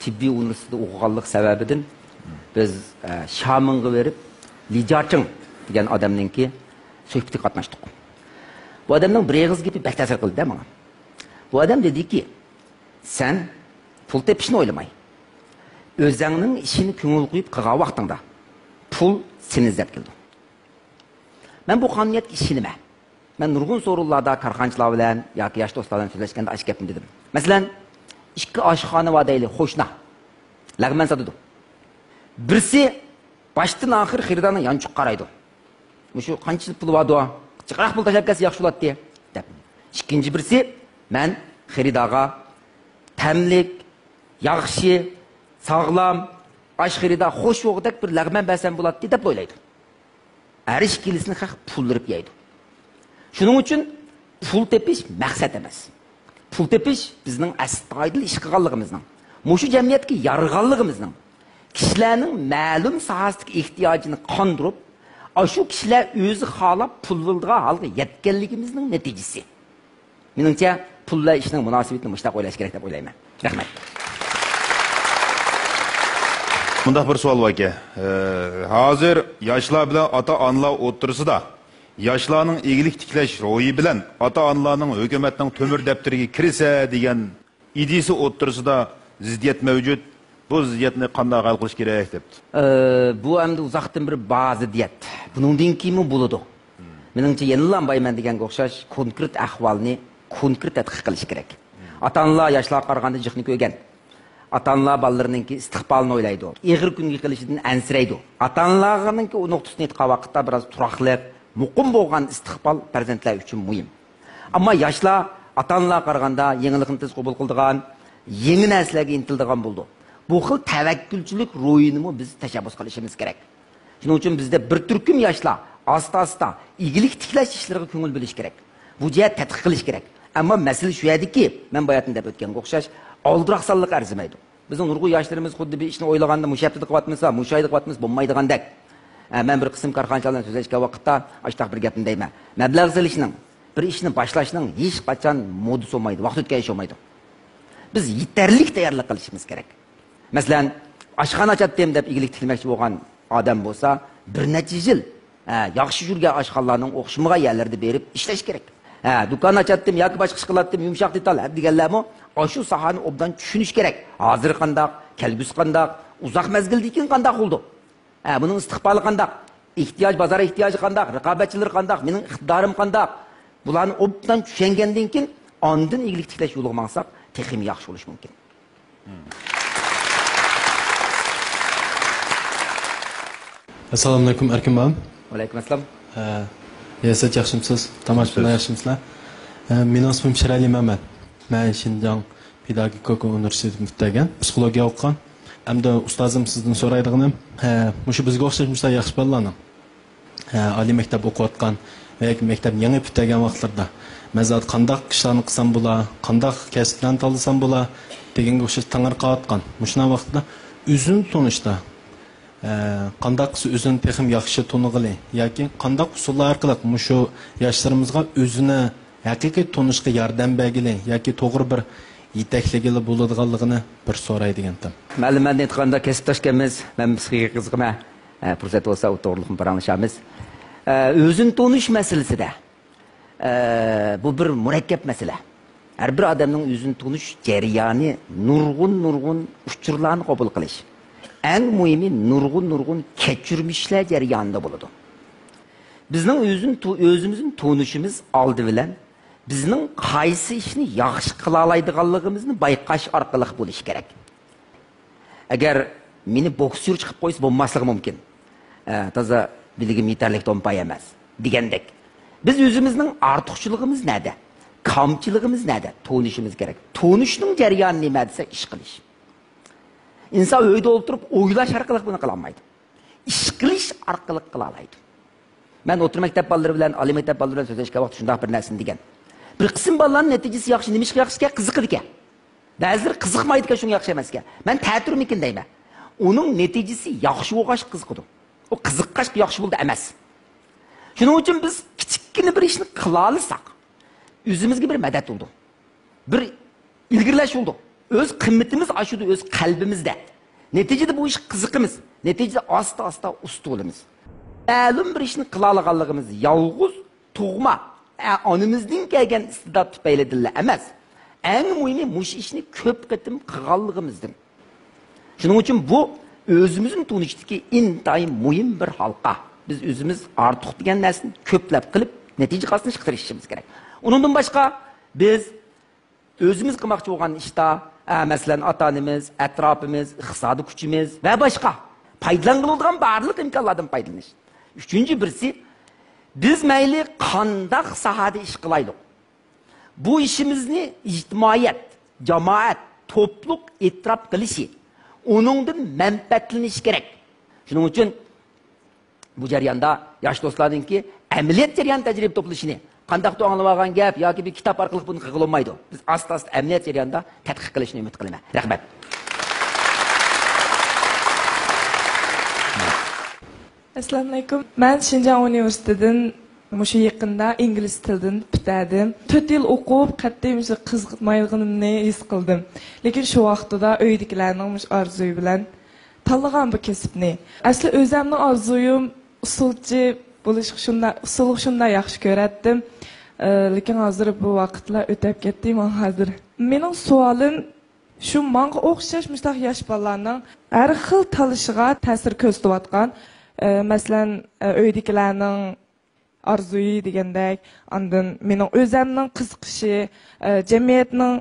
تېببىي ئۇنىۋېرسىتېتىدا ئوقۇغانلىق سەۋەبىدىن بىز، ئە، شامىڭغا بېرىپ، لى جياچىڭ دېگەن ئادەمنىڭكى سۆھبىتىگە قاتناشتۇق. بۇ ئادەمنىڭ بىر ئېغىز گېپى بەك تەسىر قىلدى ماڭا. بۇ ئادەم دېدىكى، سەن پۇل تېپىشنى ئويلىماي، ئۆزەڭنىڭ ئىشىنى كۆڭۈل قويۇپ قىلغان ۋاقتىڭدا پۇل سېنى ئىزدەپ كېلىدۇ. مەن بۇ قانۇنىيەتكە ئىشىنىمەن. مەن نۇرغۇن سورۇنلاردا كارخانىچىلار بىلەن ياكى ياش دوستلار بىلەن سۆزلەشكەندە ئاشۇ گەپنى دېدىم. مەسىلەن، ئىككى ئاشخانا بار دەيلى، قوشنا. لەغمەن ساتىدۇ. بىرسى باشتىن ئاخىر خېرىدارنىڭ يانچۇقىغا قارايدۇ. مۇشۇ قانچە پۇل بارىدۇ؟ جىقراق پۇل تاشلاپ كەلسە ياخشى بولاتتى، دەپ. ئىككىنچى بىرسى، مەن خېرىدارغا تەملىك، ياخشى، ساغلام، ئاش خېرىدار خوش بولغۇدەك بىر لەغمەن بەرسەم بولاتتى، دەپ ئويلايدۇ. ھەر ئىككىلىسىنى خەق پۇللىرىپ يەيدۇ. شۇنىڭ ئۈچۈن پۇل تېپىش مەقسەت ئەمەس. پۇل تېپىش بىزنىڭ ئەستايىدىل ئىش قىلغانلىقىمىزنىڭ، مۇشۇ جەمئىيەتكە يارىغانلىقىمىزنىڭ، كىشىلەرنىڭ مەلۇم ساھەسىدىكى ئېھتىياجىنى قاندۇرۇپ، ئاشۇ كىشىلەر ئۆزى خالاپ پۇل بولىدىغان ھالغا يەتكەنلىكىمىزنىڭ نەتىجىسى. مېنىڭچە، پۇل بىلەن ئىشنىڭ مۇناسىۋىتىنى مۇشۇنداق ئويلاش كېرەك دەپ ئويلايمەن. رەھمەت. مۇنداق بىر سوئال باركەن. ئە، ھازىر ياشلار بىلەن ئاتا-ئانىلار ئوتتۇرىسىدا ياشلارنىڭ ئىگىلىك تىكلەش روھى بىلەن ئاتا-ئانىلارنىڭ ھۆكۈمەتنىڭ تۆمۈر دەپتىرىگە كىرىسە دېگەن ئىدىيىسى ئوتتۇرىسىدا زىددىيەت مەۋجۇت. بۇ زىددىيەتنى قانداق ھەل قىلىش كېرەك دەپتۇ. ئە، بۇ ئەمدى ئۇزاقتىن بېرى بار زىددىيەت. بۇنىڭدىن كېيىنمۇ بولىدۇ. مېنىڭچە، يەنىلا بايمەن دېگەنگە ئوخشاش كونكرېت ئەھۋالنى كونكرېت تەتقىق قىلىش كېرەك. ئاتا-ئانىلار ياشلارغا قارىغاندا جىقنى كۆرگەن. ئاتا-ئانىلار بالىلىرىنىڭكى ئىستىقبالىنى ئويلايدۇ. ئېغىر كۈنگە قېلىشىدىن ئەنسىرەيدۇ. ئاتا-ئانىلارنىڭكى ئۇ نۇقتىسىنى ئېيتقان ۋاقىتتا بىراز تۇراقلىق، مۇقىم بولغان ئىستىقبال پەرزەنتلەر ئۈچۈن مۇھىم. ئەمما ياشلار ئاتا-ئانىلارغا قارىغاندا يېڭىلىقنى تېز قوبۇل قىلىدىغان، يېڭى نەرسىلەرگە ئىنتىلىدىغان بولىدۇ. بۇ خىل تەۋەككۈلچىلىك روھىنىمۇ بىز تەشەببۇس قىلىشىمىز كېرەك. شۇنىڭ ئۈچۈن بىزدە بىر تۈركۈم ياشلار ئاستا-ئاستا ئىگىلىك تىكلەش ئىشلىرىغا كۆڭۈل بۆلۈش كېرەك. بۇ جەھەت تەتقىق قىلىش كېرەك. ئەمما مەسىلە شۇ يەردىكى، مەن باياتىن دەپ ئۆتكەنگە ئوخشاش، ئالدىراقسانلىققا ئەرزىمەيدۇ. بىزنىڭ نۇرغۇن ياشلىرىمىز خۇددى بىر ئىشنى ئويلىغاندا، مۇشۇ ھەپتىدە قىلىۋاتمىسا، مۇشۇ ئايدا قىلىۋاتمىسا بولمايدىغاندەك. ئە، مەن بىر قىسىم كارخانىچىلار بىلەن سۆزلەشكەن ۋاقىتتا ئاشۇنداق بىر گەپنى دەيمەن. مەبلەغ سېلىشنىڭ، بىر ئىشنى باشلاشنىڭ ھېچقاچان مۇددىسى بولمايدۇ، ۋاقتى ئۆتكەن ئىش بولمايدۇ. بىز يېتەرلىك تەييارلىق قىلىشىمىز كېرەك. مەسىلەن، ئاشخانا ئاچاتتىم دەپ ئىگىلىك تىكلىمەكچى بولغان ئادەم بولسا، بىر نەچچە يىل، ھە، ياخشى يۈرگەن ئاشخانىلارنىڭ ئوخشىمىغان يەرلىرىدە بېرىپ ئىشلەش كېرەك. ھە، دۇكان ئاچاتتىم ياكى باشقا ئىش قىلاتتىم، يۇمشاق دېتال، ھە، دېگەنلەرمۇ ئاشۇ ساھەنى ئوبدان چۈشىنىش كېرەك. ھازىرى قانداق، كەلگۈسى قانداق، ئۇزاق مەزگىلدىن كېيىن قانداق بولىدۇ؟ ھە، بۇنىڭ ئىستىقبالى قانداق؟ ئېھتىياج، بازار ئېھتىياجى قانداق؟ رىقابەتچىلىرى قانداق؟ مېنىڭ ئىقتىدارىم قانداق؟ بۇلارنى ئوبدان چۈشەنگەندىن كېيىن، ئاندىن ئىگىلىك تىكلەش يولىغا ماڭساق، تېخىمۇ ياخشى بولۇشى مۇمكىن. ئەسسالامۇئەلەيكۇم، ئەركىن مۇئەللىم. ۋەئەلەيكۇم ئەسسالام. ھە، رىياسەت ياخشىمۇسىز؟ تاماشىبىنلار ياخشىمۇسىلەر؟ ھە، مېنىڭ ئىسمىم شىرئەلى مەمەت. مەن شىنجاڭ پېداگوگىكا ئۇنىۋېرسىتېتىنى پۈتتۈرگەن، پسىخولوگىيە ئوقۇغان. ئەمدى ئۇستازىم سىزدىن سورايدىغىنىم، ھە، مۇشۇ بىزگە ئوخشاش مۇشۇنداق ياخشى بالىلارنىڭ، ھە، ئالىي مەكتەپ ئوقۇۋاتقان ۋە ياكى مەكتەپنى يېڭى پۈتتۈرگەن ۋاقىتلىرىدا، مەن زادى قانداق ئىشلارنى قىلسام بولا، قانداق كەسىپلەرنى تاللىسام بولا دېگەنگە ئوخشاش تەڭرىقاۋاتقان مۇشۇنداق ۋاقىتتا ئۆزىنى تونۇشتا، ئە، قانداق قىلسا ئۆزىنى تېخىمۇ ياخشى تونۇغىلى ياكى قانداق ئۇسۇللار ئارقىلىق مۇشۇ ياشلىرىمىزغا ئۆزىنى ھەقىقىي تونۇشقا ياردەم بەرگىلى ياكى توغرا بىر يېتەكلىگىلى بولىدىغانلىقىنى بىر سوراي دېگەنتىم. مەلۇم، مەن ئېيتقاندا كەسىپداشكەنمىز، مەن پسىخىكىغا قىزىقىمەن. ئە، پۇرسەت بولسا ئۇ توغرىلىقمۇ پاراڭلىشارمىز. ئە، ئۆزىنى تونۇش مەسىلىسىدە، ئە، بۇ بىر مۇرەككەپ مەسىلە. ھەر بىر ئادەمنىڭ ئۆزىنى تونۇش جەريانى نۇرغۇن، نۇرغۇن ئۇچۇرلارنى قوبۇل قىلىش، ئەڭ مۇھىمى نۇرغۇن، نۇرغۇن كەچۈرمىشلەر جەريانىدا بولىدۇ. بىزنىڭ ئۆزىنى تو-، ئۆزىمىزنى تونۇشىمىز ئالدى بىلەن بىزنىڭ قايسى ئىشنى ياخشى قىلالايدىغانلىقىمىزنى بايقاش ئارقىلىق بولۇشى كېرەك. ئەگەر مېنى بوكسيور چىقىپ قويسا بولماسلىقى مۇمكىن. ئە، تازا بىلىگىم يېتەرلىك تومپاي ئەمەس. دېگەندەك. بىز ئۆزىمىزنىڭ ئارتۇقچىلىقىمىز نەدە؟ كامچىلىقىمىز نەدە؟ تونۇشىمىز كېرەك. تونۇشنىڭ جەريانى نېمە دېسە، ئىش قىلىش. ئىنسان ئۆيدە ئولتۇرۇپ ئويلاش ئارقىلىق بۇنى قىلالمايدۇ. ئىش قىلىش ئارقىلىق قىلالايدۇ. مەن ئوتتۇرا مەكتەپ بالىلىرى بىلەن ئالىي مەكتەپ بالىلىرى بىلەن سۆزلەشكەن ۋاقىتتا شۇنداق بىر نەرسىنى دېگەن. بىر قىسىم بالىلارنىڭ نەتىجىسى ياخشى، نېمە ئىشقا ياخشى ئىكەن؟ قىزىقىدىكەن. بەزىلىرى قىزىقمايدىكەن، شۇڭا ياخشى ئەمەسكەن. مەن تەتۈرمىكىن دەيمەن. ئۇنىڭ نەتىجىسى ياخشى بولغاچقا قىزىقىدۇ. ئۇ قىزىققاچقا ياخشى بولىدۇ ئەمەس. شۇنىڭ ئۈچۈن بىز كىچىككىنە بىر ئىشنى قىلالىساق، ئۆزىمىزگە بىر مەدەت بولىدۇ. بىر ئىلگىرىلەش بولىدۇ. ئۆز قىممىتىمىز ئاشىدۇ، ئۆز قەلبىمىزدە. نەتىجىدە بۇ ئىشقا قىزىقىمىز. نەتىجىدە ئاستا-ئاستا ئۇستا بولىمىز. مەلۇم بىر ئىشنى قىلالىغانلىقىمىز يالغۇز تۇغما، ئە، ئانىمىزدىن كەلگەن ئىستىدات تۈپەيلىدىنلا ئەمەس. ئەڭ مۇھىمى مۇشۇ ئىشنى كۆپ قېتىم قىلغانلىقىمىزدىن. شۇنىڭ ئۈچۈن بۇ ئۆزىمىزنى تونۇشتىكى ئىنتايىن مۇھىم بىر ھالقا. بىز ئۆزىمىز ئارتۇق دېگەن نەرسىنى كۆپلەپ قىلىپ، نەتىجە قازىنىشقا تىرىشىشىمىز كېرەك. ئۇنىڭدىن باشقا، بىز ئۆزىمىز قىلماقچى بولغان ئىشتا، ئە، مەسىلەن، ئاتا-ئانىمىز، ئەتراپىمىز، ئىقتىسادىي كۈچىمىز ۋە باشقا پايدىلانغىلى بولىدىغان بارلىق ئىمكانلاردىن پايدىلىنىش. ئۈچىنچى بىرسى، بىز مەيلى قانداق ساھەدە ئىش قىلايلۇق، بۇ ئىشىمىزنى ئىجتىمائىيەت، جامائەت، توپلۇق ئېتىراپ قىلىشى، ئۇنىڭدىن مەنپەئەتلىنىش كېرەك. شۇنىڭ ئۈچۈن بۇ جەرياندا ياش دوستلارنىڭكى ئەمەلىيەت جەريان تەجرىبە توپلىشىنى، قانداقتۇر ئاڭلىۋالغان گەپ ياكى بىر كىتاب ئارقىلىق بۇنى قىلغىلى بولمايدۇ. بىز ئاستا-ئاستا ئەمەلىيەت جەريانىدا تەتقىق قىلىشنى ئۈمىد قىلىمەن. رەھمەت. ئەسسالامۇئەلەيكۇم. مەن شىنجاڭ ئۇنىۋېرسىتېتىدىن مۇشۇ يېقىندا ئىنگلىز تىلىدىن پۈتتۈردۈم. تۆت يىل ئوقۇپ، قەتئىي مۇشۇ قىزىقمايدىغىنىمنى ھېس قىلدىم. لېكىن شۇ ۋاقتىدا ئۆيدىكىلەرنىڭ مۇشۇ ئارزۇيى بىلەن تاللىغان بۇ كەسىپنى. ئەسلى ئۆزەمنىڭ ئارزۇيۇم ئۇسسۇلچى بولۇشقا شۇنداق، ئۇسسۇلغا شۇنداق ياخشى كۆرەتتىم. ئى، لېكىن ھازىر بۇ ۋاقىتلار ئۆتەپ كەتتى ماڭا ھازىر. مېنىڭ سوئالىم شۇ، ماڭا ئوخشاش مۇشۇنداق ياش بالىلارنىڭ ھەر خىل تاللىشىغا تەسىر كۆرسىتىۋاتقان، ئى، مەسىلەن، ئى، ئۆيدىكىلەرنىڭ ئارزۇيى دېگەندەك، ئاندىن مېنىڭ ئۆزەمنىڭ قىزىقىشى، ئى، جەمئىيەتنىڭ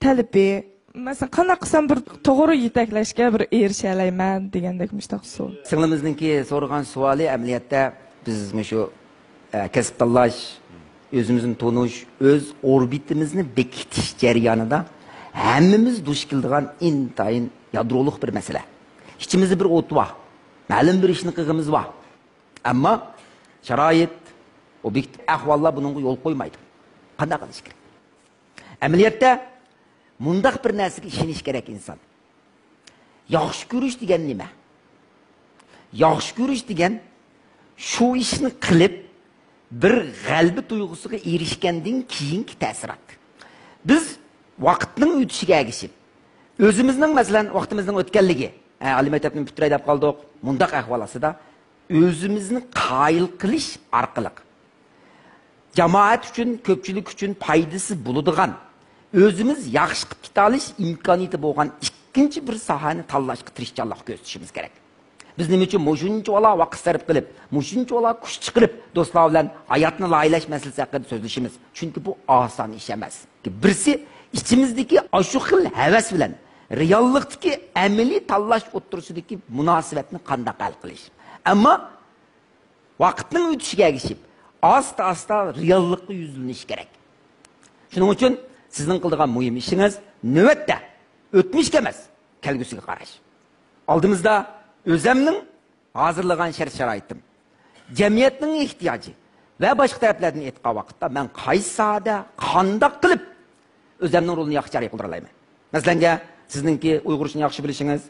تەلىپى. مەسىلەن، قانداق قىلسام بىر توغرا يېتەكلەشكە بىر ئېرىشەلەيمەن دېگەندەك مۇشۇنداق ئۇسۇل. سىڭلىمىزنىڭكى سورىغان سوئالى ئەمەلىيەتتە بىز مۇشۇ، ئە، كەسىپ تاللاش، ئۆزىمىزنى تونۇش، ئۆز ئوربىتىمىزنى بېكىتىش جەريانىدا ھەممىمىز دۇچ كېلىدىغان ئىنتايىن يادرولۇق بىر مەسىلە. ئىچىمىزدە بىر ئوت بار، مەلۇم بىر ئىشنى قىلغىمىز بار. ئەمما شارائىت، ئوبيېكتىپ ئەھۋاللار بۇنىڭغا يول قويمايدۇ. قانداق قىلىش كېرەك؟ ئەمەلىيەتتە مۇنداق بىر نەرسىگە ئىشىنىش كېرەك ئىنسان. ياخشى كۆرۈش دېگەن نېمە؟ ياخشى كۆرۈش دېگەن شۇ ئىشنى قىلىپ، بىر غەلىبە تۇيغۇسىغا ئېرىشكەندىن كېيىنكى تەسىرات. بىز ۋاقىتنىڭ ئۆتۈشىگە ئەگىشىپ، ئۆزىمىزنىڭ، مەسىلەن، ۋاقتىمىزنىڭ ئۆتكەنلىكى، ھە، ئالىي مەكتەپنى پۈتتۈرەي دەپ قالدۇق، مۇنداق ئەھۋال ئاستىدا ئۆزىمىزنى قايىل قىلىش ئارقىلىق جامائەت ئۈچۈن، كۆپچىلىك ئۈچۈن پايدىسى بولىدىغان، ئۆزىمىز ياخشى قىلىپ كېتەلىش ئىمكانىيىتى بولغان ئىككىنچى بىر ساھەنى تاللاشقا تىرىشچانلىق كۆرسىتىشىمىز كېرەك. بىز نېمە ئۈچۈن مۇشۇنچىۋالا ۋاقىت سەرپ قىلىپ، مۇشۇنچىۋالا كۈچ چىقىرىپ، دوستلار بىلەن ھاياتنى لايىھەلەش مەسىلىسى ھەققىدە سۆزلىشىمىز؟ چۈنكى بۇ ئاسان ئىش ئەمەس. بىرسى، ئىچىمىزدىكى ئاشۇ خىل ھەۋەس بىلەن رېئاللىقتىكى ئەمەلىي تاللاش ئوتتۇرىسىدىكى مۇناسىۋەتنى قانداق ھەل قىلىش. ئەمما ۋاقىتنىڭ ئۆتۈشىگە ئەگىشىپ، ئاستا-ئاستا رېئاللىققا يۈزلىنىش كېرەك. شۇنىڭ ئۈچۈن سىزنىڭ قىلىدىغان مۇھىم ئىشىڭىز، نۆۋەتتە، ئۆتمۈشكە ئەمەس، كەلگۈسىگە قاراش. ئالدىمىزدا ئۆزەمنىڭ ھازىرلىغان شەرت-شارائىتىم، جەمئىيەتنىڭ ئېھتىياجى ۋە باشقا تەرەپلەردىن ئېيتقان ۋاقىتتا، مەن قايسى ساھەدە، قانداق قىلىپ ئۆزەمنىڭ رولىنى ياخشى جارى قىلدۇرالايمەن؟ مەسىلەنگە، سىزنىڭكى ئۇيغۇرچىنى ياخشى بىلىشىڭىز،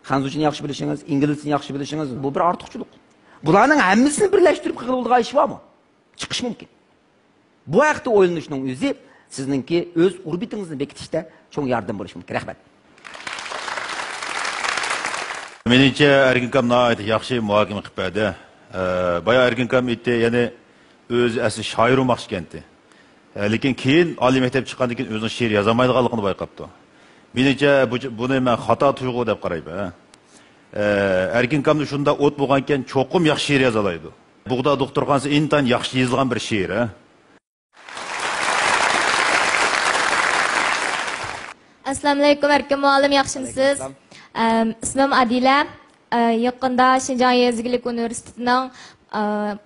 خەنزۇچىنى ياخشى بىلىشىڭىز، ئىنگلىزچىنى ياخشى بىلىشىڭىز، بۇ بىر ئارتۇقچىلىق. بۇلارنىڭ ھەممىسىنى بىرلەشتۈرۈپ قىلغىلى بولىدىغان ئىش بارمۇ؟ چىقىش مۇمكىن. بۇ ھەقتە ئويلىنىشنىڭ ئۆزى سىزنىڭكى ئۆز ئوربىتىڭىزنى بېكىتىشتە چوڭ ياردەم بولۇشى مۇمكىن. رەھمەت. مېنىڭچە، ئەركىن ئاكام ناھايىتى ياخشى مۇھاكىمە قىلىپ بەردى. ئە، بايا ئەركىن ئاكام ئېيتتى، يەنى ئۆزى ئەسلى شائىر بولماقچى ئىكەنتى. ئە، لېكىن كېيىن ئالىي مەكتەپ چىققاندىن كېيىن ئۆزىنىڭ شېئىر يازالمايدىغانلىقىنى بايقاپتۇ. مېنىڭچە، بۇ، بۇنى مەن خاتا تۇيغۇ دەپ قارايمەن. ئە، ئەركىن ئاكامدا شۇنداق ئوت بولغانىكەن، چوقۇم ياخشى شېئىر يازالايدۇ. بۇغدا دوختۇرخانىسى ئىنتايىن ياخشى يېزىلغان بىر شېئىر، ھە؟ ئەسسالامۇئەلەيكۇم، ئەركىن مۇئەللىم، ياخشىمۇسىز؟ ئەم، ئىسمىم ئادىلە. ئە، يېقىندا شىنجاڭ يېزا ئىگىلىك ئۇنىۋېرسىتېتىنىڭ، ئە،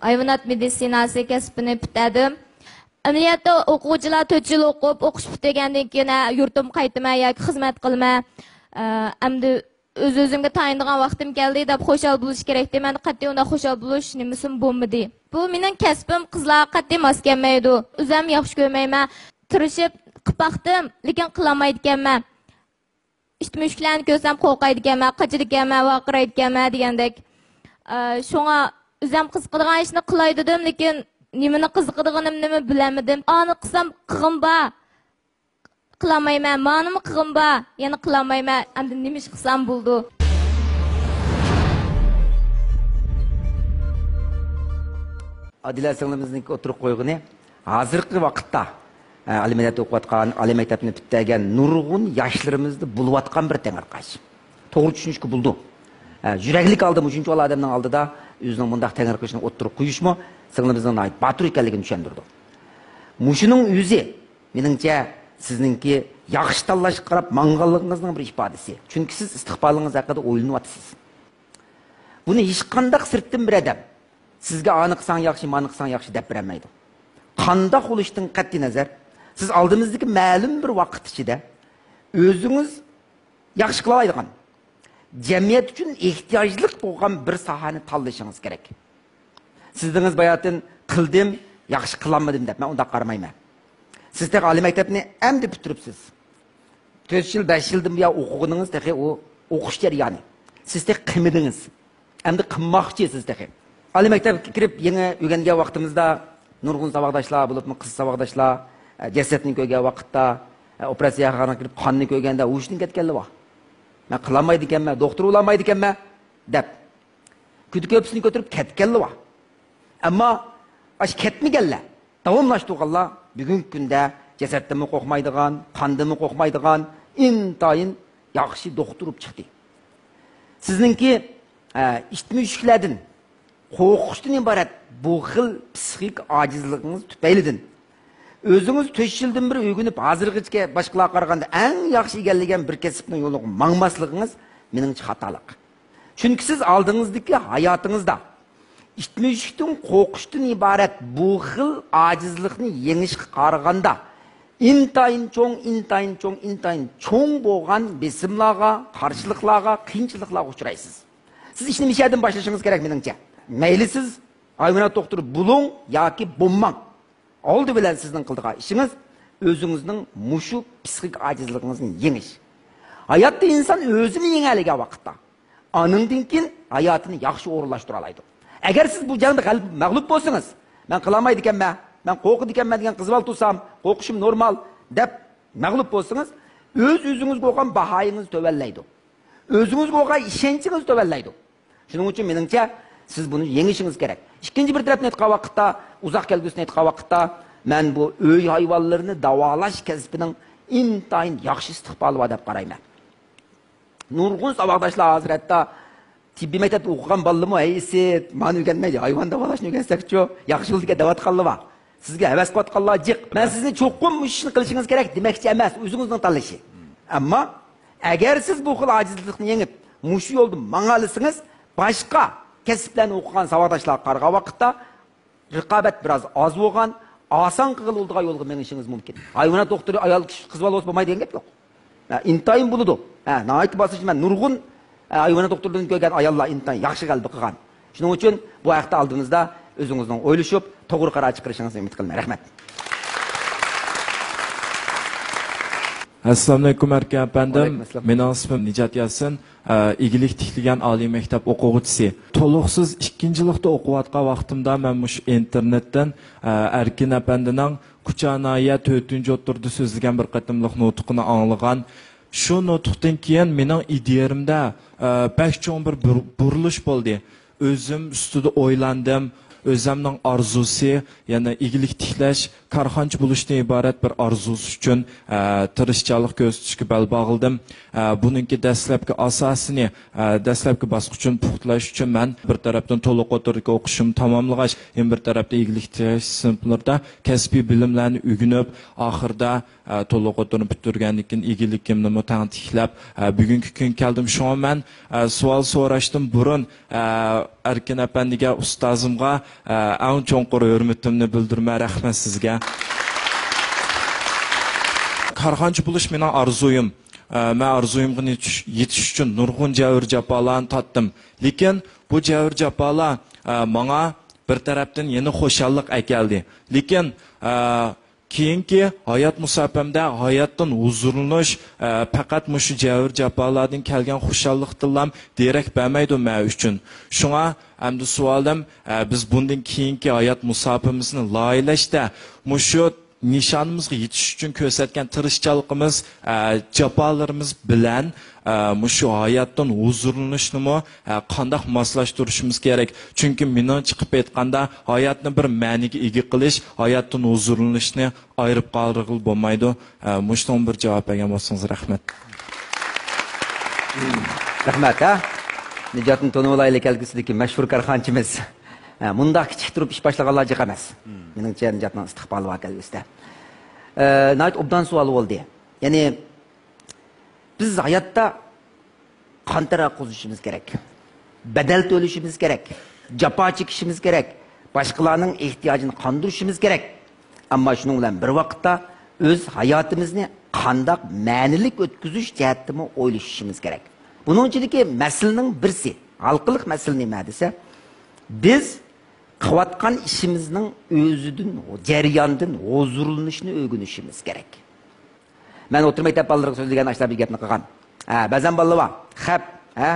ھايۋانات مېدىتسىناسى كەسپىنى پۈتتۈردۈم. ئەمەلىيەتتە ئوقۇغۇچىلار تۆت يىل ئوقۇپ، ئوقۇش پۈتتۈرگەندىن كېيىن، ھە، يۇرتۇمغا قايتىمەن ياكى خىزمەت قىلىمەن، ئە، ئەمدى ئۆز-ئۆزۈمگە تايىنىدىغان ۋاقتىم كەلدى دەپ خۇشال بولۇش كېرەكتى. مەن قەتئىي ئۇنداق خۇشال بولۇش نېمىسىمۇ بولمىدى. بۇ مېنىڭ كەسپىم قىزلارغا قەتئىي ماس كەلمەيدۇ. ئۆزۈم ياخشى كۆرمەيمەن. تىرىشىپ قىلىپ باقتىم، لېكىن قىلالمايدىكەنمەن. ئىت مۈشۈكلەرنى كۆرسەم قورقايدىكەنمەن، قاچىدىكەنمەن، ۋارقىرايدىكەنمەن دېگەندەك. ئە، شۇڭا ئۆزۈم قىزىقىدىغان ئىشنى قىلاي دېدىم، لېكىن نېمىنى قىزىقىدىغىنىمنىمۇ بىلەلمىدىم. ئانى قىلسام قىغىم بار، قىلالمايمەن، مانىمۇ قىغىم بار، يەنە قىلالمايمەن، ئەمدى نېمە ئىش قىلسام بولىدۇ؟ ئادىلە سىڭلىمىزنىڭ ئوتتۇرىغا قويغىنى، ھازىرقى ۋاقىتتا، ئە، ئالىي مەكتەپتە ئوقۇۋاتقان، ئالىي مەكتەپنى پۈتتۈرگەن نۇرغۇن ياشلىرىمىزدا بولۇۋاتقان بىر تېڭىرقاش. توغرا چۈشىنىشكە بولىدۇ. ئە، يۈرەكلىك ھالدا مۇشۇنچىۋالا ئادەمنىڭ ئالدىدا ئۆزىنىڭ مۇنداق تېڭىرقىشىنى ئوتتۇرىغا قويۇشمۇ سىڭلىمىزنىڭ ناھايىتى باتۇر ئىكەنلىكىنى چۈشەندۈرىدۇ. مۇشۇنىڭ ئۆزى، مېنىڭچە، سىزنىڭكى ياخشى تاللاشقا قاراپ ماڭغانلىقىڭىزنىڭ بىر ئىپادىسى. چۈنكى سىز ئىستىقبالىڭىز ھەققىدە ئويلىنىۋاتىسىز. بۇنى ھېچقانداق سىرتتىن بىر ئادەم سىزگە ئانى قىلساڭ ياخشى، مانى قىلساڭ ياخشى دەپ بېرەلمەيدۇ. قانداق بولۇشتىن قەتئىينەزەر، سىز ئالدىمىزدىكى مەلۇم بىر ۋاقىت ئىچىدە ئۆزىڭىز ياخشى قىلالايدىغان، جەمئىيەت ئۈچۈن ئېھتىياجلىق بولغان بىر ساھەنى تاللىشىڭىز كېرەك. سىز دېدىڭىز باياتىن، قىلدىم، ياخشى قىلالمىدىم دەپ. مەن ئۇنداق قارىمايمەن. سىز تېخى ئالىي مەكتەپنى ئەمدى پۈتتۈرۈپسىز. تۆت يىل، بەش يىلدىن بۇيان ئوقۇغىنىڭىز تېخى ئۇ ئوقۇش جەريانى. سىز تېخى قىلمىدىڭىز. ئەمدى قىلماقچىسىز تېخى. ئالىي مەكتەپكە كىرىپ يېڭى ئۆگەنگەن ۋاقتىمىزدا نۇرغۇن ساۋاقداشلار، بولۇپمۇ قىز ساۋاقداشلار، ئە، جەسەتنى كۆرگەن ۋاقىتتا، ئە، ئوپېراتسىيەخانىغا كىرىپ قاننى كۆرگەندە ھوشىدىن كەتكەنلەر بار. مەن قىلالمايدىكەنمەن، دوختۇر بولالمايدىكەنمەن دەپ. كۈدە كۆرپىسىنى كۆتۈرۈپ كەتكەنلەر بار. ئەمما ئاشۇ كەتمىگەنلەر، داۋاملاشتۇرغانلار بۈگۈنكى كۈندە جەسەتتىنمۇ قورقمايدىغان، قاندىنمۇ قورقمايدىغان، ئىنتايىن ياخشى دوختۇر بولۇپ چىقتى. سىزنىڭكى، ئە، ئىت مۈشۈكلەردىن قورقۇشتىن ئىبارەت بۇ خىل پسىخىك ئاجىزلىقىڭىز تۈپەيلىدىن، ئۆزىڭىز تۆت يىلدىن بېرى ئۆگىنىپ، ھازىرغىچە باشقىلارغا قارىغاندا ئەڭ ياخشى ئىگىلىگەن بىر كەسىپنىڭ يولىغا ماڭماسلىقىڭىز مېنىڭچە خاتالىق. چۈنكى سىز ئالدىڭىزدىكى ھاياتىڭىزدا ئىت مۈشۈكتىن قورقۇشتىن ئىبارەت بۇ خىل ئاجىزلىقنى يېڭىشكە قارىغاندا ئىنتايىن چوڭ، ئىنتايىن چوڭ، ئىنتايىن چوڭ بولغان بېسىملارغا، قارشىلىقلارغا، قىيىنچىلىقلارغا ئۇچرايسىز. سىز ئىشنى مۇشۇ يەردىن باشلىشىڭىز كېرەك مېنىڭچە. مەيلى سىز ھايۋانات دوختۇرى بولۇڭ ياكى بولماڭ. ئالدى بىلەن سىزنىڭ قىلىدىغان ئىشىڭىز ئۆزىڭىزنىڭ مۇشۇ پسىخىك ئاجىزلىقىڭىزنى يېڭىش. ھاياتتا ئىنسان ئۆزىنى يېڭەلىگەن ۋاقىتتا، ئانىڭدىن كېيىن ھاياتىنى ياخشى ئورۇنلاشتۇرالايدۇ. ئەگەر سىز بۇ جەڭدە غەلىبە، مەغلۇپ بولسىڭىز، مەن قىلالمايدىكەنمەن، مەن قورقىدىكەنمەن دېگەن قىزىۋال تۇرسام، قورقۇشۇم نورمال دەپ مەغلۇپ بولسىڭىز، ئۆز-ئۆزىڭىزگە بولغان باھايىڭىز تۆۋەنلەيدۇ. ئۆزىڭىزگە بولغان ئىشەنچىڭىز تۆۋەنلەيدۇ. شۇنىڭ ئۈچۈن مېنىڭچە، سىز بۇنى يېڭىشىڭىز كېرەك. ئىككىنچى بىر تەرەپنى ئېيتقان ۋاقىتتا، ئۇزاق كەلگۈسىنى ئېيتقان ۋاقىتتا، مەن بۇ ئۆي ھايۋانلىرىنى داۋالاش كەسپىنىڭ ئىنتايىن ياخشى ئىستىقبالى بار دەپ قارايمەن. نۇرغۇن ساۋاقداشلار ھازىر ھەتتا تېببىي مەكتەپتە ئوقۇغان بالىلىرىمۇ، ھەي ئىسىت، مانا ئۆگەنمەيدۇ، ھايۋان داۋالاشنى ئۆگەنسەكچۇ، ياخشى بولىدىكەن دەۋاتقانلار بار. سىزگە ھەۋەس قىلىۋاتقانلار جىق. مەن سىزنى چوقۇم مۇشۇ ئىشنى قىلىشىڭىز كېرەك دېمەكچى ئەمەس، ئۆزىڭىزنىڭ تاللىشى. ئەمما ئەگەر سىز بۇ خىل ئاجىزلىقنى يېڭىپ، مۇشۇ يولدا ماڭالىسىڭىز، باشقا كەسىپلەرنى ئوقۇغان ساۋاقداشلارغا قارىغان ۋاقىتتا، رىقابەت بىراز ئاز بولغان، ئاسان قىلغىلى بولىدىغان يولغا مېڭىشىڭىز مۇمكىن. ھايۋانات دوختۇرى ئايال كىشى، قىز بالا بولسا بولمايدۇ دېگەن گەپ يوق. ھە، ئىنتايىن بولىدۇ. ھە، ناھايىتى باسقۇچ، مەن نۇرغۇن، ھە، ھايۋانات دوختۇرىدىن كۆرگەن ئاياللار ئىنتايىن ياخشى غەلىبە قىلغان. شۇنىڭ ئۈچۈن بۇ ھەقتە ئالدىمىزدا ئۆزىڭىزنىڭ ئويلىشىپ، توغرا قارار چىقىرىشىڭىزنى ئۈمىد قىلىمەن. رەھمەت. ئەسسالامۇئەلەيكۇم، ئەركىن ئەپەندىم. ۋەئەلەيكۇم ئەسسالام. مېنىڭ ئىسمىم نىجات ياسىن. ئە، ئىگىلىك تىكلىگەن ئالىي مەكتەپ ئوقۇغۇچىسى. تولۇقسىز ئىككىنچىلىقتا ئوقۇۋاتقان ۋاقتىمدا مەن مۇشۇ ئىنتېرنېتتىن، ئە، ئەركىن ئەپەندىنىڭ كۇچا ناھىيە تۆتىنچى ئوتتۇرىدا سۆزلىگەن بىر قېتىملىق نۇتۇقىنى ئاڭلىغان. شۇ نۇتۇقتىن كېيىن مېنىڭ ئىدىيەمدە، ئە، بەك چوڭ بىر بۇر-، بۇرۇلۇش بولدى. ئۆزۈم ئۈستىدە ئويلاندىم. ئۆزۈمنىڭ ئارزۇسى، يەنى ئىگىلىك تىكلەش، كارخانىچى بولۇشتىن ئىبارەت بىر ئارزۇسى ئۈچۈن، ئە، تىرىشچانلىق كۆرسىتىشكە بەل باغلىدىم. ئە، بۇنىڭكى دەسلەپكى ئاساسىنى، ئە، دەسلەپكى باسقۇچىنى پۇختىلاش ئۈچۈن مەن بىر تەرەپتىن تولۇق ئوتتۇرىدىكى ئوقۇشۇمنى تاماملىغاچ، يەنە بىر تەرەپتىن ئىگىلىك تىكلەش سىنىپلىرىدا كەسپىي بىلىملەرنى ئۆگىنىپ، ئاخىرىدا ئە، تولۇق ئوتتۇرىنى پۈتتۈرگەندىن كېيىن ئىگىلىكىمنىمۇ تەڭ تىكلەپ، ئە، بۈگۈنكى كۈنگە كەلدىم. شۇڭا مەن، ئە، سوئال سوراشتىن بۇرۇن، ئە، ئەركىن ئەپەندىگە، ئۇستازىمغا، ئە، ئەڭ چوڭقۇر ھۆرمىتىمنى بىلدۈرىمەن. رەھمەت سىزگە. كارخانىچى بولۇش مېنىڭ ئارزۇيۇم. ئە، مەن ئارزۇيۇمغا يېتىش، يېتىش ئۈچۈن نۇرغۇن جەۋر جاپالارنى تارتتىم. لېكىن بۇ جەۋر جاپالار، ئە، ماڭا بىر تەرەپتىن يەنە خۇشاللىق ئەكەلدى. لېكىن، ئە، كېيىنكى ھايات مۇساپەمدە ھاياتتىن ھۇزۇرلىنىش، ئە، پەقەت مۇشۇ جەۋر-جاپالاردىن كەلگەن خۇشاللىقتىنلام دېرەك بەرمەيدۇ مەن ئۈچۈن. شۇڭا ئەمدى سوئالىم، ئە، بىز بۇندىن كېيىنكى ھايات مۇساپىمىزنى لايىھەلەشتە مۇشۇ نىشانىمىزغا يېتىش ئۈچۈن كۆرسەتكەن تىرىشچانلىقىمىز، ئە، جاپالىرىمىز بىلەن، ئە، مۇشۇ ھاياتتىن ھۇزۇرلىنىشنىمۇ، ئە، قانداق ماسلاشتۇرۇشىمىز كېرەك؟ چۈنكى مېنىڭچە قىلىپ ئېيتقاندا، ھاياتنى بىر مەنىگە ئىگە قىلىش، ھاياتتىن ھۇزۇرلىنىشنى ئايرىپ قالدۇرغىلى بولمايدۇ. ئە، مۇشۇنىڭغا بىر جاۋاب بەرگەن بولسىڭىز رەھمەت. رەھمەت، ھە؟ نىجاتنى تونۇۋالايلى، كەلگۈسىدىكى مەشھۇر كارخانىچىمىز. ھە، مۇنداق كىچىك تۇرۇپ ئىش باشلىغانلار جىق ئەمەس. مېنىڭچە، نىجاتنىڭ ئىستىقبالى بار كەلگۈسىدە. ئە، ناھايىتى ئوبدان سوئال بولدى. يەنى، بىز ھاياتتا قان تەر قۇزۇشىمىز كېرەك. بەدەل تۆلىشىمىز كېرەك. جاپا چېكىشىمىز كېرەك. باشقىلارنىڭ ئېھتىياجىنى قاندۇرۇشىمىز كېرەك. ئەمما شۇنىڭ بىلەن بىر ۋاقىتتا ئۆز ھاياتىمىزنى قانداق مەنىلىك ئۆتكۈزۈش جەھەتتىمۇ ئويلىشىشىمىز كېرەك. بۇنىڭ ئىچىدىكى مەسىلىنىڭ بىرسى، ھالقىلىق مەسىلە نېمە دېسە، بىز قىلىۋاتقان ئىشىمىزنىڭ ئۆزىدىن، جەرياندىن ھۇزۇرلىنىشنى ئۆگىنىشىمىز كېرەك. مەن ئوتتۇرا مەكتەپ بالىلىرىغا سۆزلىگەن ئاشۇنداق بىر گەپنى قىلغان. ھە، بەزەن بالىلار بار. خەپ، ھە؟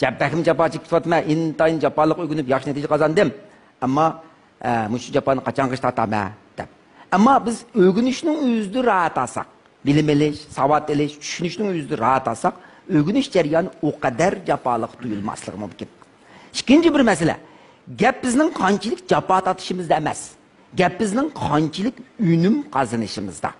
جا-، بەكمۇ جاپا چېكىپ كېتىۋاتىمەن، ئىنتايىن جاپالىق ئۆگىنىپ ياخشى نەتىجە قازاندىم. ئەمما، ھە، مۇشۇ جاپانى قاچانغىچە تارتامەن، دەپ. ئەمما بىز ئۆگىنىشنىڭ ئۆزىدە راھەت ئالساق، بىلىم ئېلىش، ساۋات ئېلىش، چۈشىنىشنىڭ ئۆزىدە راھەت ئالساق، ئۆگىنىش جەريانى ئۇ قەدەر جاپالىق تۇيۇلماسلىقى مۇمكىن. ئىككىنچى بىر مەسىلە، گەپ بىزنىڭ قانچىلىك جاپا تارتىشىمىزدا ئەمەس، گەپ بىزنىڭ قانچىلىك ئۈنۈم قازىنىشىمىزدا.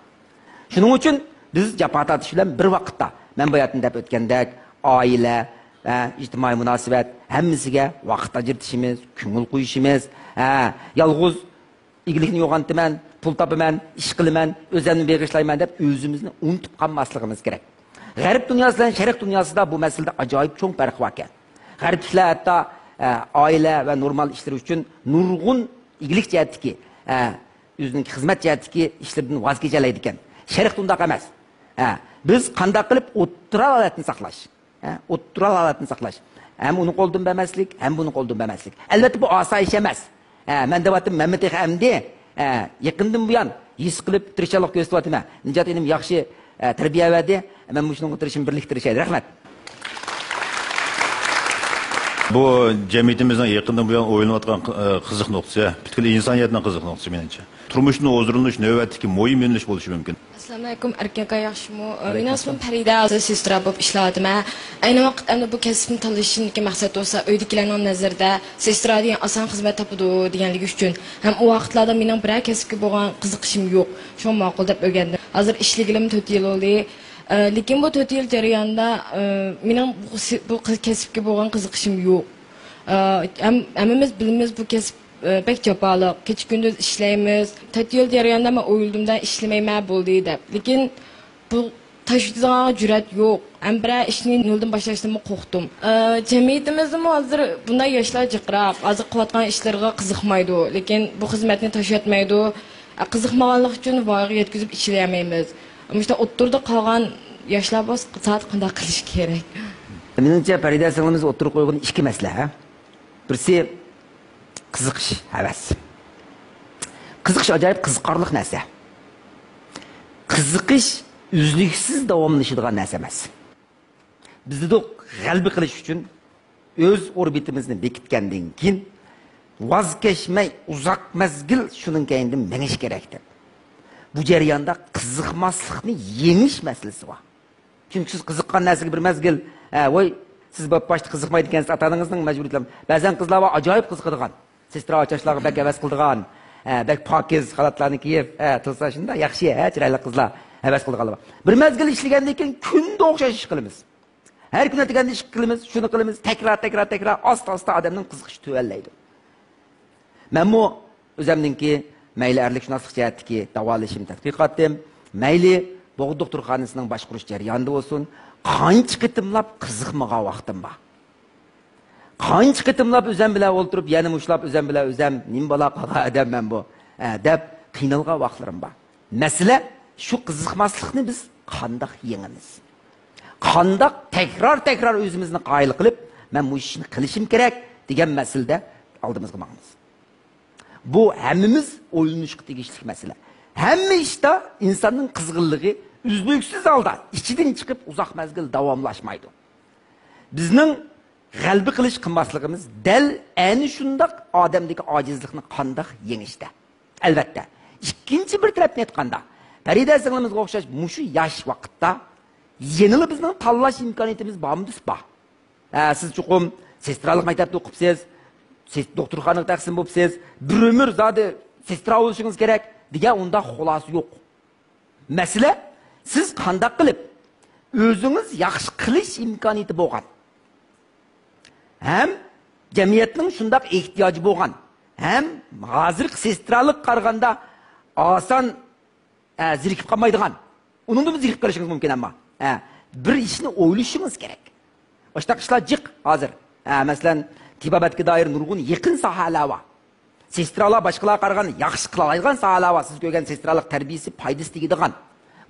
شۇنىڭ ئۈچۈن بىز جاپا تارتىش بىلەن بىر ۋاقىتتا، مەن باياتىن دەپ ئۆتكەندەك، ئائىلە، ھە، ئىجتىمائىي مۇناسىۋەت، ھەممىسىگە ۋاقىت ئاجرىتىشىمىز، كۆڭۈل قويۇشىمىز، ھە، يالغۇز ئىگىلىكنى يوغانتىمەن، پۇل تاپىمەن، ئىش قىلىمەن، ئۆزۈمنى بېغىشلايمەن دەپ ئۆزىمىزنى ئۇنتۇپ قالماسلىقىمىز كېرەك. غەرب دۇنياسى بىلەن شەرق دۇنياسىدا بۇ مەسىلىدە ئاجايىپ چوڭ پەرق باركەن. غەربلىكلەر ھەتتا، ئە، ئائىلە ۋە نورمال ئىشلىرى ئۈچۈن نۇرغۇن ئىگىلىك جەھەتتىكى، ئە، ئۆزىنىڭ خىزمەت جەھەتتىكى ئىشلىرىدىن ۋاز كېچەلەيدىكەن. شەرق ئۇنداق ئەمەس. ئە، بىز قانداق قىلىپ ئوتتۇرا ھالەتنى ساقلاش؟ ھە، ئوتتۇرا ھالەتنى ساقلاش. ھەم ئۇنى قولدىن بەرمەسلىك، ھەم بۇنى قولدىن بەرمەسلىك. ئەلۋەتتە، بۇ ئاسان ئىش ئەمەس. ھە، مەن دەۋاتىمەن، مەنمۇ تېخى ئەمدى، ھە، يېقىندىن بۇيان ھېس قىلىپ تىرىشچانلىق كۆرسىتىۋاتىمەن. نىجات ئىنىم ياخشى، ھە، تەربىيە بەردى. مەن مۇشۇنىڭغا تىرىشىمەن، بىرلىكتە تىرىشايلى. رەھمەت. بۇ جەمئىيىتىمىزنىڭ يېقىندىن بۇيان ئويلىنىۋاتقان، ئە، قىزىق نۇقتىسى، پۈتكۈل ئىنسانىيەتنىڭ قىزىق نۇقتىسى مېنىڭچە. تۇرمۇشتىن ھۇزۇرلىنىش نۆۋەتتىكى مۇھىم يۆنىلىش بولۇشى مۇمكىن. ئەسسالامۇئەلەيكۇم، ئەركىن ئاكا، ياخشىمۇ؟ ئە، مېنىڭ ئىسمىم پەرىدە، ھازىر سېسترا بولۇپ ئىشلەۋاتىمەن. ئەينى ۋاقىت ئەمدى بۇ كەسىپنى تاللىشىمدىكى مەقسەت بولسا، ئۆيدىكىلەرنىڭ نەزىرىدە سېسترا دېگەن ئاسان خىزمەت تاپىدۇ دېگەنلىكى ئۈچۈن ھەم ئۇ ۋاقىتلاردا مېنىڭ بىرەر كەسىپكە بولغان قىزىقىشىم يوق. شۇڭا ماقۇل دەپ ئۆگەندىم. ھازىر ئىشلىگىلىمۇ تۆت يىل بولدى. ئە، لېكىن بۇ تۆت يىل جەريانىدا، ئە، مېنىڭ بۇ سى-، بۇ قىز-، كەسىپكە بولغان قىزىقىشىم يوق. ئە، ھەم-، ھەممىمىز بىلىمىز، بۇ كەسىپ، ئە، بەك جاپالىق. كېچە-كۈندۈز ئىشلەيمىز. تۆت يىل جەريانىدا مەن ئويلىدىم-دە، ئىشلىمەيمەن، بولدى دەپ. لېكىن بۇ تاشلىتىدىغان جۈرئەت يوق. ھەم بىرەر ئىشنى نۆلدىن باشلاشتىنمۇ قورقتۇم. ئە، جەمئىيىتىمىزدىمۇ ھازىر بۇنداق ياشلار جىقراق. ھازىر قىلىۋاتقان ئىشلىرىغا قىزىقمايدۇ. لېكىن بۇ خىزمەتنى تاشلاتمايدۇ. ئە، قىزىقمىغانلىقى ئۈچۈن ۋايىغا يەتكۈزۈپ ئىشلىيەلمەيمىز. مۇشۇنداق ئوتتۇرىدا قالغان ياشلار بولسا، زادى قانداق قىلىش كېرەك؟ مېنىڭچە، پەرىدە سىڭلىمىز ئوتتۇرىغا قويغان ئىككى مەسىلە، ھە؟ بىرسى، قىزىقىش، ھەۋەس. قىزىقىش ئاجايىپ قىزىقارلىق نەرسە. قىزىقىش ئۈزلۈكسىز داۋاملىشىدىغان نەرسە ئەمەس. بىز دېدۇق، غەلىبە قىلىش ئۈچۈن ئۆز ئوربىتىمىزنى بېكىتكەندىن كېيىن، ۋاز كەچمەي ئۇزاق مەزگىل شۇنىڭ كەينىدىن مېڭىش كېرەك دەپ. بۇ جەرياندا قىزىقماسلىقنى يېڭىش مەسىلىسى بار. چۈنكى سىز قىزىققان نەرسىگە بىر مەزگىل، ھە، ۋاي، سىز باشتا قىزىقمايدىكەنسىز، ئاتا-ئانىڭىزنىڭ مەجبۇرىيىتى بىلەن. بەزەن قىزلار بار، ئاجايىپ قىزىقىدىغان. سېسترا ئاچاشلارغا بەك ھەۋەس قىلىدىغان، ھە، بەك پاكىز خالاتلارنى كىيىپ، ھە، تۇرسا شۇنداق ياخشى، ھە، چىرايلىق قىزلار ھەۋەس قىلىدىغانلار بار. بىر مەزگىل ئىشلىگەندىن كېيىن كۈندە ئوخشاش ئىش قىلىمىز. ھەر كۈنى ئەتىگەندە ئىش قىلىمىز، شۇنى قىلىمىز، تەكرار، تەكرار، تەكرار، ئاستا، ئاستا ئادەمنىڭ قىزىقىشى تۆۋەنلەيدۇ. مەنمۇ ئۆزەمنىڭكى مەيلى ئەرلىكشۇناسلىق جەھەتتىكى داۋالىشىم، تەتقىقاتىم، مەيلى بوغدا دوختۇرخانىسىنىڭ باشقۇرۇش جەريانىدا بولسۇن، قانچە قېتىملاپ قىزىقمىغان ۋاقتىم بار. قانچە قېتىملاپ ئۆزەم بىلەن ئولتۇرۇپ، يەنە مۇشۇلاپ ئۆزەم بىلەن ئۆزەم، نېمە بالا قالغان ئادەم مەن بۇ، ئە، دەپ قىينالغان ۋاقىتلىرىم بار. مەسىلە، شۇ قىزىقماسلىقنى بىز قانداق يېڭىمىز؟ قانداق تەكرار-تەكرار ئۆزىمىزنى قايىل قىلىپ، مەن مۇشۇ ئىشنى قىلىشىم كېرەك دېگەن مەسىلىدە ئالدىمىزغا ماڭىمىز؟ بۇ ھەممىمىز ئويلىنىشقا تېگىشلىك مەسىلە. ھەممە ئىشتا ئىنساننىڭ قىزغىنلىقى ئۈزلۈكسىز ھالدا ئىچىدىن چىقىپ ئۇزاق مەزگىل داۋاملاشمايدۇ. بىزنىڭ غەلىبە قىلىش قىلماسلىقىمىز دەل ئەنە شۇنداق ئادەمدىكى ئاجىزلىقنى قانداق يېڭىشتە. ئەلۋەتتە، ئىككىنچى بىر تەرەپنى ئېيتقاندا، پەرىدە سىڭلىمىزغا ئوخشاش مۇشۇ ياش ۋاقىتتا يەنىلا بىزنىڭ تاللاش ئىمكانىيىتىمىز بارمۇ دېسە بار. ھە، سىز چوقۇم سېسترالىق مەكتەپتە ئوقۇپسىز، سېس-، دوختۇرخانىغا تەقسىم بوپسىز، بىر ئۆمۈر زادى سېسترا بولۇشىڭىز كېرەك دېگەن ئۇنداق خۇلاسە يوق. مەسىلە، سىز قانداق قىلىپ ئۆزىڭىز ياخشى قىلىش ئىمكانىيىتى بولغان ھەم جەمئىيەتنىڭ شۇنداق ئېھتىياجى بولغان ھەم ھازىرقى سېسترالىققا قارىغاندا ئاسان، ئە، زېرىكىپ قالمايدىغان، ئۇنىڭدىنمۇ زېرىكىپ قېلىشىڭىز مۇمكىن، ئەمما، ئە، بىر ئىشنى ئويلىشىڭىز كېرەك. ئاشۇنداق ئىشلار جىق ھازىر. ئە، مەسىلەن، تېبابەتكە دائىر نۇرغۇن يېقىن ساھەلەر بار. سېسترالار باشقىلارغا قارىغاندا ياخشى قىلالايدىغان ساھەلەر بار. سىز كۆرگەن سېسترالىق تەربىيىسى پايدىسى تېگىدىغان.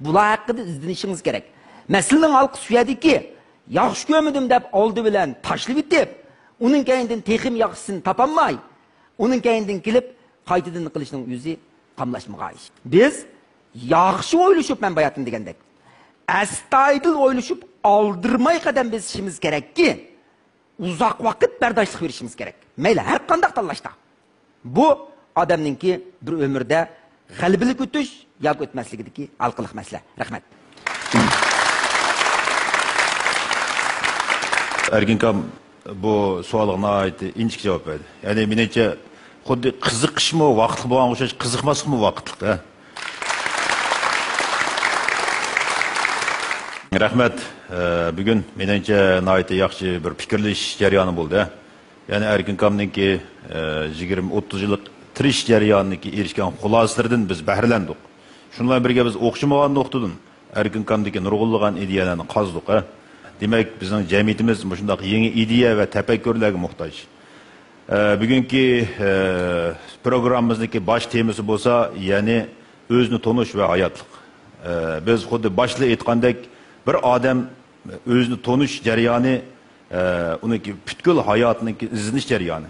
بۇلار ھەققىدە ئىزدىنىشىڭىز كېرەك. مەسىلىنىڭ ھالقىسى شۇ يەردىكى، ياخشى كۆرمىدىم دەپ ئالدى بىلەن تاشلىۋېتىپ، ئۇنىڭ كەينىدىن تېخىمۇ ياخشىسىنى تاپالماي، ئۇنىڭ كەينىدىن كېلىپ قايتىدىن قىلىشنىڭ ئۆزى قاملاشمىغان ئىش. بىز ياخشى ئويلىشىپ، مەن باياتىن دېگەندەك، ئەستايىدىل ئويلىشىپ، ئالدىرىماي قەدەم بېسىشىمىز كېرەككى، ئۇزاق ۋاقىت بەرداشلىق بېرىشىمىز كېرەك. مەيلى، ھەر قانداق تاللاشتا. بۇ ئادەمنىڭكى بىر ئۆمۈردە غەلىبىلىك ئۆتۈش ياكى ئۆتمەسلىكىدىكى ھالقىلىق مەسىلە. رەھمەت. ئەركىن ئاكام بۇ سوئالغا ناھايىتى ئىنچىكە جاۋاب بەردى. يەنى، مېنىڭچە، خۇددى قىزىقىشمۇ ۋاقىتلىق بولغانغا ئوخشاش، قىزىقماسلىقمۇ ۋاقىتلىق، ھە؟ رەھمەت. ئە، بۈگۈن، مېنىڭچە، ناھايىتى ياخشى بىر پىكىرلىشىش جەريانى بولدى، ھە؟ يەنى ئەركىن ئاكامنىڭكى، ئە، يىگىرمە، ئوتتۇز يىللىق تىرىشىش جەريانىدىكى ئېرىشكەن خۇلاسىلىرىدىن بىز بەھرىلەندۇق. شۇنىڭ بىلەن بىرگە، بىز ئوخشىمىغان نۇقتىدىن ئەركىن ئاكامدىكى نۇرغۇنلىغان ئىدىيەلەرنى قازدۇق، ھە. دېمەك، بىزنىڭ جەمئىيىتىمىز مۇشۇنداق يېڭى ئىدىيە ۋە تەپەككۇرلارغا موھتاج. ئە، بۈگۈنكى، ئە، پروگراممىمىزنىڭكى باش تېمىسى بولسا، يەنى ئۆزىنى تونۇش ۋە ھاياتلىق. ئە، بىز خۇددى باشتا ئېيتقاندەك، بىر ئادەم ئۆزىنى تونۇش جەريانى، ئە، ئۇنىڭكى پۈتكۈل ھاياتىنىڭكى ئىزدىنىش جەريانى.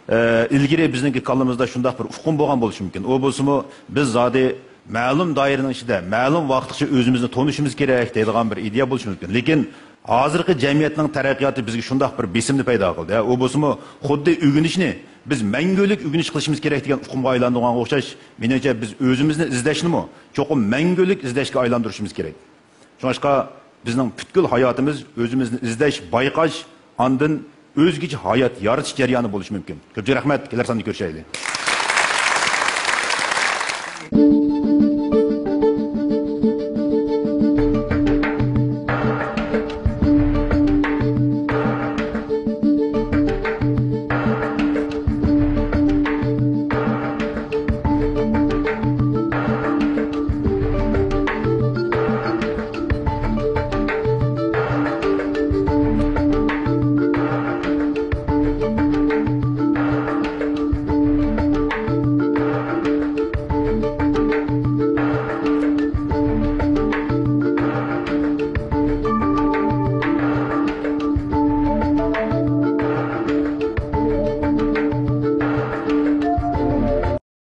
ئە، ئىلگىرى بىزنىڭكى كاللىمىزدا شۇنداق بىر ئۇقۇم بولغان بولۇشى مۇمكىن. ئۇ بولسىمۇ، بىز زادى مەلۇم دائىرىنىڭ ئىچىدە، مەلۇم ۋاقىتقىچە ئۆزىمىزنى تونۇشىمىز كېرەك دەيدىغان بىر ئىدىيە بولۇشى مۇمكىن. لېكىن ھازىرقى جەمئىيەتنىڭ تەرەققىياتى بىزگە شۇنداق بىر بېسىمنى پەيدا قىلدى. ئۇ بولسىمۇ، خۇددى ئۆگىنىشنى بىز مەڭگۈلۈك ئۆگىنىش قىلىشىمىز كېرەك دېگەن ئۇقۇمغا ئايلاندۇرغانغا ئوخشاش، مېنىڭچە، بىز ئۆزىمىزنى ئىزدەشنىمۇ چوقۇم مەڭگۈلۈك ئىزدەشكە ئايلاندۇرۇشىمىز كېرەك. شۇڭلاشقا، بىزنىڭ پۈتكۈل ھاياتىمىز ئۆزىمىزنى ئىزدەش، بايقاش، ئاندىن ئۆزگىچە ھايات يارىتىش جەريانى بولۇشى مۇمكىن. كۆپچىلىك رەھمەت، كېلەر ساندا كۆرۈشەيلى.